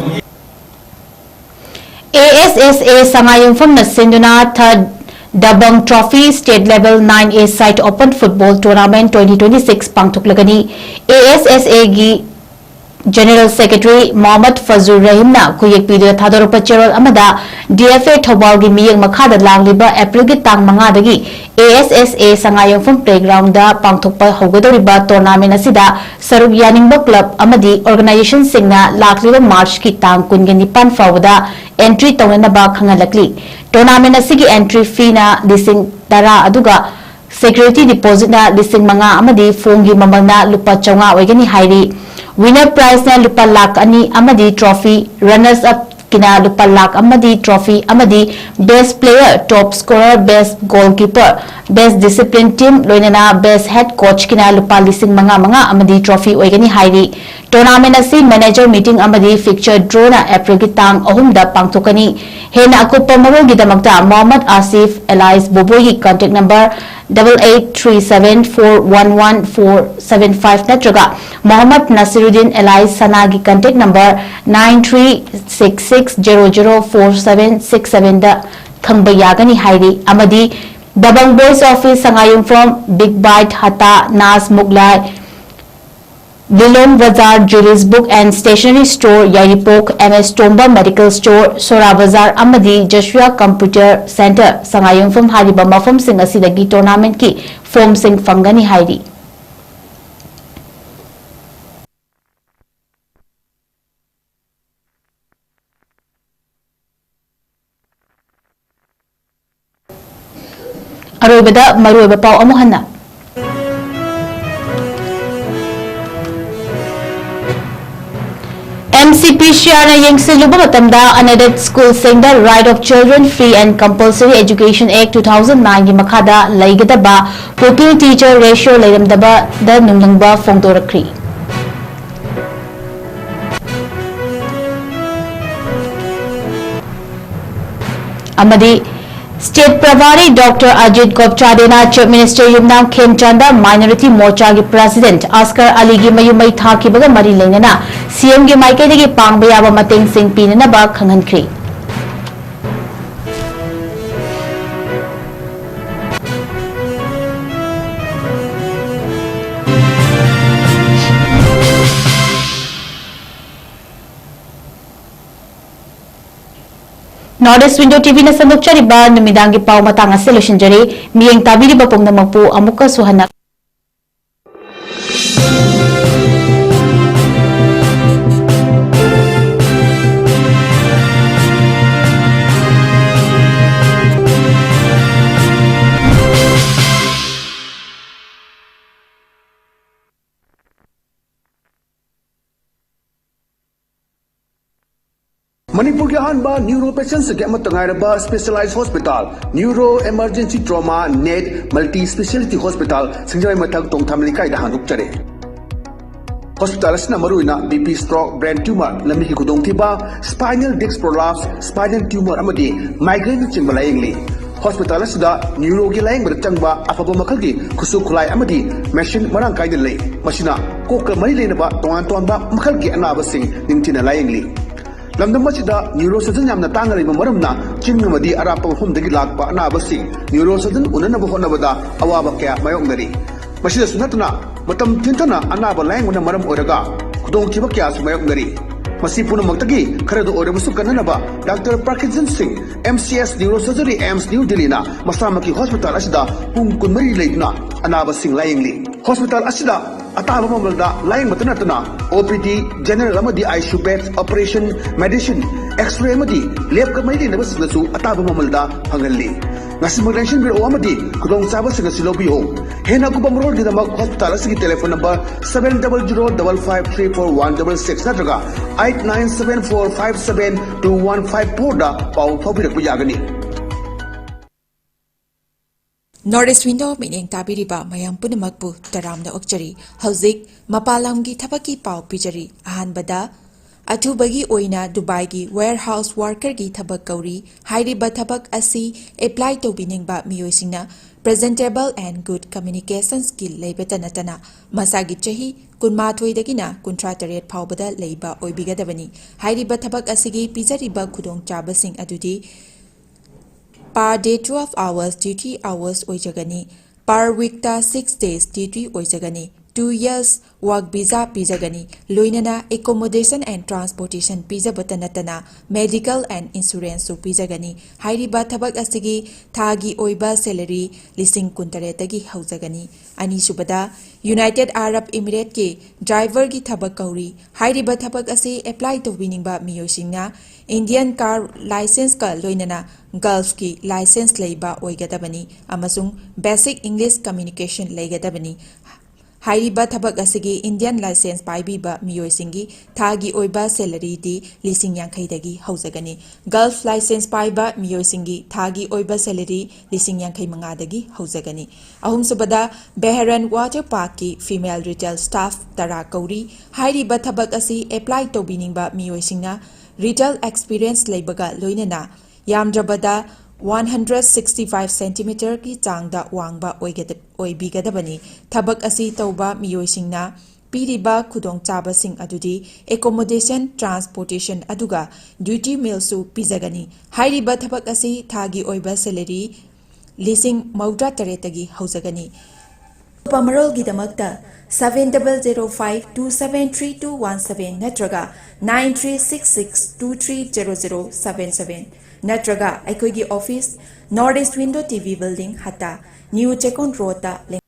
A S ꯑꯦꯁ ꯑꯦ ꯁꯉꯥꯏꯌꯨꯝꯐꯝꯅ ꯁꯤꯟꯗꯨꯅ Third Dabang Trophy State Level nine A Side Open Football Tournament twenty twenty six ꯄꯥꯡꯊꯣꯛꯂꯒꯅꯤ꯫ A S ꯑꯦꯁ ꯑꯦ ꯒꯤ General Secretary ꯃꯣꯍꯝꯃꯗ ꯐꯖꯨꯔ ꯔꯍꯤꯝꯅ ꯈꯨꯌꯦꯛ ꯄꯤꯗꯨꯅ ꯊꯥꯗꯣꯔꯛꯄ ꯆꯦꯔꯣꯜ ꯑꯃꯗ, ꯗꯤ ꯑꯦꯐ ꯑꯦ ꯊꯧꯕꯥꯜꯒꯤ ꯃꯤꯠꯌꯦꯡ ꯃꯈꯥꯗ ꯂꯥꯛꯂꯤꯕ ꯑꯦꯄ꯭ꯔꯤꯜꯒꯤ ꯇꯥꯡ ꯃꯉꯥꯗꯒꯤ ꯑꯦ ꯑꯦꯁ ꯑꯦꯁ ꯑꯦ ꯁꯉꯥꯏꯌꯨꯝꯐꯝ playground ꯗ ꯄꯥꯡꯊꯣꯛꯄ ꯍꯧꯒꯗꯧꯔꯤꯕ tournament ꯑꯁꯤꯗ ꯁꯔꯨꯛ ꯌꯥꯅꯤꯡꯕ club ꯑꯃꯗꯤ organization ꯁꯤꯡꯅ ꯂꯥꯛꯂꯤꯕ March ꯀꯤ ꯇꯥꯡ ꯀꯨꯟꯒ ꯅꯤꯄꯥꯟ ꯐꯥꯎꯕꯗ entry ꯇꯧꯅꯅꯕ ꯈꯪꯍꯜꯂꯛꯂꯤ꯫ Tournament ꯑꯁꯤꯒꯤ entry fee ꯅ ꯂꯤꯁꯤꯡ ꯇꯔꯥ ꯑꯗꯨꯒ security deposit ꯅ ꯂꯤꯁꯤꯡ ꯃꯉꯥ ꯑꯃꯗꯤ ꯐꯣꯝꯒꯤ ꯃꯃꯜꯅ ꯂꯨꯄꯥ ꯆꯥꯝꯃꯉꯥ ꯑꯣꯏꯒꯅꯤ ꯍꯥꯏꯔꯤ꯫ Winner prize ꯅ ꯂꯨꯄꯥ ꯂꯥꯈ ꯑꯅꯤ ꯑꯃꯗꯤ trophy, runners up ꯀꯤꯅ ꯂꯨꯄꯥ ꯂꯥꯈ ꯑꯃꯗꯤ trophy ꯑꯃꯗꯤ best player, top scorer, best goalkeeper, best discipline team ꯂꯣꯏꯅꯅ best head coach ꯀꯤꯅ ꯂꯨꯄꯥ ꯂꯤꯁꯤꯡ ꯃꯉꯥ ꯃꯉꯥ ꯑꯃꯗꯤ trophy ꯑꯣꯏꯒꯅꯤ ꯍꯥꯏꯔꯤ꯫ Tournament ꯑꯁꯤ manager meeting ꯑꯃꯗꯤ fixture draw ꯅ ꯑꯦꯄ꯭ꯔꯤꯜꯒꯤ ꯇꯥꯡ ꯑꯍꯨꯝꯗ ꯄꯥꯡꯊꯣꯛꯀꯅꯤ꯫ ꯍꯦꯟꯅ ꯑꯀꯨꯞꯄ ꯃꯔꯣꯜꯒꯤꯗꯃꯛꯇ Mohammad ꯑꯥꯁꯤꯐ alias ꯕꯣꯕꯣꯏꯒꯤ contact number double eight three seven four one one four seven five ꯅꯠꯇ꯭ꯔꯒ ꯃꯣꯍꯝꯃꯗ ꯅꯁꯤꯔꯨꯗꯤꯟ alias ꯁꯅꯥꯒꯤ contact number nine three six six zero zero four seven six seven ꯗ ꯈꯪꯕ ꯌꯥꯒꯅꯤ ꯍꯥꯏꯔꯤ꯫ ꯑꯃꯗꯤ Dabang Boys Office, ꯁꯉꯥꯏꯌꯨꯝꯐꯝ, Big Bite, Hatta, Nas, Mughlai, Lilong Bazar, Julius Book and Stationery Store, Yairipok, M S Tomba Medical Store, ꯁꯣꯔꯥ ꯕꯖꯥꯔ ꯑꯃꯗꯤ Joshua Computer Center, ꯁꯉꯥꯏꯌꯨꯝꯐꯝ ꯍꯥꯏꯔꯤꯕ ꯃꯐꯝꯁꯤꯡ ꯑꯁꯤꯗꯒꯤ tournament ꯀꯤ form ꯁꯤꯡ ꯐꯪꯒꯅꯤ ꯍꯥꯏꯔꯤ꯫ ꯑꯔꯣꯏꯕꯗ ꯃꯔꯨꯑꯣꯏꯕ ꯄꯥꯎ ꯑꯃꯨꯛ ꯍꯟꯅ꯫ ꯑꯦꯝ ꯁꯤ ꯄꯤ ꯁꯤ ꯑꯥꯔꯅ ꯌꯦꯡꯁꯤꯜꯂꯨꯕ ꯃꯇꯝꯗ, unaided schoolꯁꯤꯡꯗ Right of Children Free and Compulsory Education Act two thousand nineꯒꯤ ꯃꯈꯥꯗ ꯂꯩꯒꯗꯕ pupil teacher ratio ꯂꯩꯔꯝꯗꯕꯗ ꯅꯨꯡꯅꯪꯕ ꯐꯣꯡꯗꯣꯔꯛꯈ꯭ꯔꯤ꯫ ꯑꯃꯗꯤ State Prabhari Doctor Ajit Gopchadena Chief Minister ꯌꯨꯝꯅꯥꯝ ꯈꯦꯝꯆꯥꯟꯗ Minority ꯃꯣꯔꯆꯥꯒꯤ President ꯑꯁꯀꯔ ꯑꯂꯤꯒꯤ ꯃꯌꯨꯝ ꯃꯩ ꯊꯥꯈꯤꯕꯒ ꯃꯔꯤ ꯂꯩꯅꯅ ꯁꯤ ꯑꯦꯝꯒꯤ ꯃꯥꯏꯀꯩꯗꯒꯤ ꯄꯥꯡꯕ ꯌꯥꯕ ꯃꯇꯦꯡꯁꯤꯡ ꯄꯤꯅꯅꯕ ꯈꯪꯍꯟꯈ꯭ꯔꯤ꯫ North East Window ꯇꯤ ꯚꯤꯅ ꯁꯟꯗꯣꯛꯆꯔꯤꯕ ꯅꯨꯃꯤꯗꯥꯡꯒꯤ ꯄꯥꯎ ꯃꯇꯥꯡ ꯑꯁꯤ ꯂꯣꯏꯁꯤꯟꯖꯔꯤ꯫ ꯃꯤꯠꯌꯦꯡ ꯇꯥꯕꯤꯔꯤꯕ ꯄꯨꯝꯅꯃꯛꯄꯨ ꯑꯃꯨꯛꯀꯁꯨ ꯍꯟꯅ ꯃꯅꯤꯄꯨꯔꯒꯤ ꯑꯍꯥꯟꯕ ꯅ꯭ꯌꯨꯔꯣ ꯄꯦꯁꯦꯟꯁꯤꯡꯒꯤ ꯑꯃꯠꯇ ꯉꯥꯏꯔꯕ specialise hospital, neuro emergency trauma and multi speciality hospital, Singjamei Mathak, ꯇꯣꯡꯊꯥꯃ ꯂꯩꯀꯥꯏꯗ ꯍꯥꯡꯗꯣꯛꯆꯔꯦ꯫ ꯍꯣꯁꯄꯤꯇꯥꯜ ꯑꯁꯤꯅ ꯃꯔꯨꯑꯣꯏꯅ B P stroke, brain tumour, ꯂꯝꯕꯤꯒꯤ ꯈꯨꯗꯣꯡꯊꯤꯕ, spinal disc prolapse, spinal tumour ꯑꯃꯗꯤ ꯃꯥꯏꯒ꯭ꯔꯦꯟꯅꯆꯤꯡꯕ ꯂꯥꯌꯦꯡꯂꯤ꯫ ꯍꯣꯁꯄꯤꯇꯥꯜ ꯑꯁꯤꯗ ꯅ꯭ꯌꯨꯔꯣꯒꯤ ꯂꯥꯌꯦꯡꯕꯗ ꯆꯪꯕ ꯑꯐꯕ ꯃꯈꯜꯒꯤ ꯈꯨꯠꯁꯨ ꯈꯨꯠꯂꯥꯏ ꯑꯃꯗꯤ ꯃꯦꯁꯤꯟ ꯃꯔꯥꯡ ꯀꯥꯏꯅ ꯂꯩ꯫ ꯃꯁꯤꯅ ꯀꯣꯛꯀ ꯃꯔꯤ ꯂꯩꯅꯕ ꯇꯣꯉꯥꯟ ꯇꯣꯉꯥꯟꯕ ꯃꯈꯜꯒꯤ ꯑꯅꯥꯕꯁꯤꯡ ꯅꯤꯡꯊꯤꯅ ꯂꯥꯌꯦꯡꯂꯤ꯫ ꯂꯝꯗꯝ ꯑꯁꯤꯗ ꯅ꯭ꯌꯨꯔꯣ ꯁꯔꯖꯟ ꯌꯥꯝꯅ ꯇꯥꯡꯅ ꯂꯩꯕ ꯃꯔꯝꯅ ꯆꯤꯡ ꯑꯃꯗꯤ ꯑꯔꯥꯞꯄ ꯃꯐꯝꯗꯒꯤ ꯂꯥꯛꯄ ꯑꯅꯥꯕꯁꯤꯡ ꯅ꯭ꯌꯨꯔꯣ ꯁꯔꯖꯟ ꯎꯅꯅꯕ ꯍꯣꯠꯅꯕꯗ ꯑꯋꯥꯕ ꯀꯌꯥ ꯃꯥꯌꯣꯛꯅꯔꯤ꯫ ꯃꯁꯤꯗꯁꯨ ꯅꯠꯇꯅ ꯃꯇꯝ ꯊꯤꯟꯊꯅ ꯑꯅꯥꯕ ꯂꯥꯌꯦꯡꯕꯅ ꯃꯔꯝ ꯑꯣꯏꯔꯒ ꯈꯨꯗꯣꯡꯊꯤꯕ ꯀꯌꯥꯁꯨ ꯃꯥꯌꯣꯛꯅꯔꯤ꯫ ꯃꯁꯤ ꯄꯨꯝꯅꯃꯛꯇꯒꯤ ꯈꯔꯗ ꯑꯣꯏꯔꯕꯁꯨ ꯀꯟꯅꯅꯕ ꯗꯥꯛꯇꯔ ꯄ꯭ꯔꯀꯤꯖꯟ ꯁꯤꯡ, M C S neuro surgery, AIIMS new ꯗꯤꯜꯂꯤꯅ ꯃꯁꯥꯃꯛꯀꯤ ꯍꯣꯁꯄꯤꯇꯥꯜ ꯑꯁꯤꯗ ꯄꯨꯡ ꯀꯨꯟꯃꯔꯤ ꯂꯩꯗꯨꯅ ꯑꯅꯥꯕꯁꯤꯡ ꯂꯥꯌꯦꯡꯂꯤ꯫ ꯍꯣꯁꯄꯤꯇꯥꯜ ꯑꯁꯤꯗ ꯑꯇꯥꯕ ꯃꯃꯜꯗ ꯂꯥꯌꯦꯡꯕꯇ ꯅꯠꯇꯅ OPD, general ꯑꯃꯗꯤ ICU bed, operation, medicine, X-ray ꯑꯃꯗꯤ lab-ꯀ ꯃꯔꯤ ꯂꯩꯅꯕꯁꯤꯡꯗꯁꯨ ꯑꯇꯥꯕ ꯃꯃꯜꯗ ꯐꯪꯍꯜꯂꯤ꯫ ꯉꯁꯤꯃꯛ ꯂꯦꯡꯁꯤꯟꯕꯤꯔꯛꯑꯣ ꯑꯃꯗꯤ ꯈꯨꯗꯣꯡꯆꯥꯕꯁꯤꯡ ꯑꯁꯤ ꯂꯧꯕꯤꯌꯨ꯫ ꯍꯦꯟꯅ ꯑꯀꯨꯞꯄ ꯃꯔꯣꯜꯒꯤꯗꯃꯛ hospital ꯑꯁꯤꯒꯤ telephone number seven double zero double five three four one double six ꯅꯠꯇ꯭ꯔꯒ eight nine seven four five seven two one five four ꯗ ꯄꯥꯎ ꯐꯥꯎꯕꯤꯔꯛꯄ ꯌꯥꯒꯅꯤ꯫ North East Window ꯃꯤꯠꯌꯦꯡ ꯇꯥꯕꯤꯔꯤꯕ ꯃꯌꯥꯝ ꯄꯨꯝꯅꯃꯛꯄꯨ ꯇꯔꯥꯝꯅ ꯑꯣꯛꯆꯔꯤ꯫ ꯍꯧꯖꯤꯛ ꯃꯄꯥꯟ ꯂꯝꯒꯤ ꯊꯕꯛꯀꯤ ꯄꯥꯎ ꯄꯤꯖꯔꯤ꯫ ꯑꯍꯥꯟꯕꯗ, ꯑꯊꯨꯕꯒꯤ ꯑꯣꯏꯅ ꯗꯨꯕꯥꯏꯒꯤ warehouse worker-ꯒꯤ ꯊꯕꯛ ꯀꯧꯔꯤ꯫ ꯍꯥꯏꯔꯤꯕ ꯊꯕꯛ ꯑꯁꯤ apply ꯇꯧꯕꯤꯅꯤꯡꯕ ꯃꯤꯑꯣꯏꯁꯤꯡꯅ presentable and good communication skill ꯂꯩꯕꯇ ꯅꯠꯇꯅ ꯃꯁꯥꯒꯤ ꯆꯍꯤ ꯀꯨꯟꯃꯥꯊꯣꯏꯗꯒꯤꯅ ꯀꯨꯟꯊ꯭ꯔꯥ ꯇꯔꯦꯠ ꯐꯥꯎꯕꯗ ꯂꯩꯕ ꯑꯣꯏꯕꯤꯒꯗꯕꯅꯤ꯫ ꯍꯥꯏꯔꯤꯕ ꯊꯕꯛ ꯑꯁꯤꯒꯤ ꯄꯤꯖꯔꯤꯕ ꯈꯨꯗꯣꯡꯆꯥꯕꯁꯤꯡ ꯑꯗꯨꯗꯤ per day twelve hours duty hours ꯑꯣꯏꯖꯒꯅꯤ꯫ Per week-ꯇ six days duty ꯑꯣꯏꯖꯒꯅꯤ꯫ Two years work visa ꯄꯤꯖꯒꯅꯤ꯫ ꯂꯣꯏꯅꯅ accommodation and transportation ꯄꯤꯖꯕꯇ ꯅꯠꯇꯅ medical and insurance-ꯁꯨ ꯄꯤꯖꯒꯅꯤ꯫ ꯍꯥꯏꯔꯤꯕ ꯊꯕꯛ ꯑꯁꯤꯒꯤ ꯊꯥꯒꯤ ꯑꯣꯏꯕ salary ꯂꯤꯁꯤꯡ ꯀꯨꯟꯇꯔꯦꯠꯇꯒꯤ ꯍꯧꯖꯒꯅꯤ꯫ ꯑꯅꯤꯁꯨꯕꯗ, United Arab Emirates-ꯀꯤ driver-ꯒꯤ ꯊꯕꯛ ꯀꯧꯔꯤ꯫ ꯍꯥꯏꯔꯤꯕ ꯊꯕꯛ ꯑꯁꯤ apply ꯇꯧꯕꯤꯅꯤꯡꯕ ꯃꯤꯑꯣꯏꯁꯤꯡꯅ Indian car licence-ꯀ ꯂꯣꯏꯅꯅ Gulf-ꯀꯤ licence ꯂꯩꯕ ꯑꯣꯏꯒꯗꯕꯅꯤ ꯑꯃꯁꯨꯡ basic English communication ꯂꯩꯒꯗꯕꯅꯤ꯫ ꯍꯥꯏꯔꯤꯕ ꯊꯕꯛ ꯑꯁꯤꯒꯤ Indian licence ꯄꯥꯏꯕꯤꯕ ꯃꯤꯑꯣꯏꯁꯤꯡꯒꯤ ꯊꯥꯒꯤ ꯑꯣꯏꯕ salary-ꯗꯤ ꯂꯤꯁꯤꯡ ꯌꯥꯡꯈꯩꯗꯒꯤ ꯍꯧꯖꯒꯅꯤ꯫ Gulf licence ꯄꯥꯏꯕ ꯃꯤꯑꯣꯏꯁꯤꯡꯒꯤ ꯊꯥꯒꯤ ꯑꯣꯏꯕ salary ꯂꯤꯁꯤꯡ ꯌꯥꯡꯈꯩ ꯃꯉꯥꯗꯒꯤ ꯍꯧꯖꯒꯅꯤ꯫ ꯑꯍꯨꯝꯁꯨꯕꯗ, Bahrain Water Park-ꯀꯤ female retail staff ꯇꯔꯥ ꯀꯧꯔꯤ꯫ ꯍꯥꯏꯔꯤꯕ ꯊꯕꯛ ꯑꯁꯤ apply ꯇꯧꯕꯤꯅꯤꯡꯕ ꯃꯤꯑꯣꯏꯁꯤꯡꯅ retail experience ꯂꯩꯕꯒ ꯂꯣꯏꯅꯅ ꯌꯥꯝꯗ꯭ꯔꯕꯗ one hundred sixty five centimeter-ꯒꯤ ꯆꯥꯡꯗ ꯋꯥꯡꯕ ꯑꯣꯏꯒꯗ-, ꯑꯣꯏꯕꯤꯒꯗꯕꯅꯤ꯫ ꯊꯕꯛ ꯑꯁꯤ ꯇꯧꯕ ꯃꯤꯑꯣꯏꯁꯤꯡꯅ ꯄꯤꯔꯤꯕ ꯈꯨꯗꯣꯡꯆꯥꯕꯁꯤꯡ ꯑꯗꯨꯗꯤ accommodation, transportation ꯑꯗꯨꯒ duty meal-ꯁꯨ ꯄꯤꯖꯒꯅꯤ꯫ ꯍꯥꯏꯔꯤꯕ ꯊꯕꯛ ꯑꯁꯤ ꯊꯥꯒꯤ ꯑꯣꯏꯕ salary ꯂꯤꯁꯤꯡ ꯃꯧꯗ꯭ꯔꯥ ꯇꯔꯦꯠꯇꯒꯤ ꯍꯧꯖꯒꯅꯤ꯫ ꯑꯇꯣꯞꯄ ꯃꯔꯣꯜꯒꯤꯗꯃꯛꯇ seven double zero five two seven three two one seven ꯅꯠꯇ꯭ꯔꯒ nine three six six two three zero zero seven seven ꯅꯠꯇ꯭ꯔꯒ ꯑꯩꯈꯣꯏꯒꯤ office, North East Window TV Building, ꯍꯠꯇꯥ, New Chekon Road-ꯇ ꯂꯩ꯫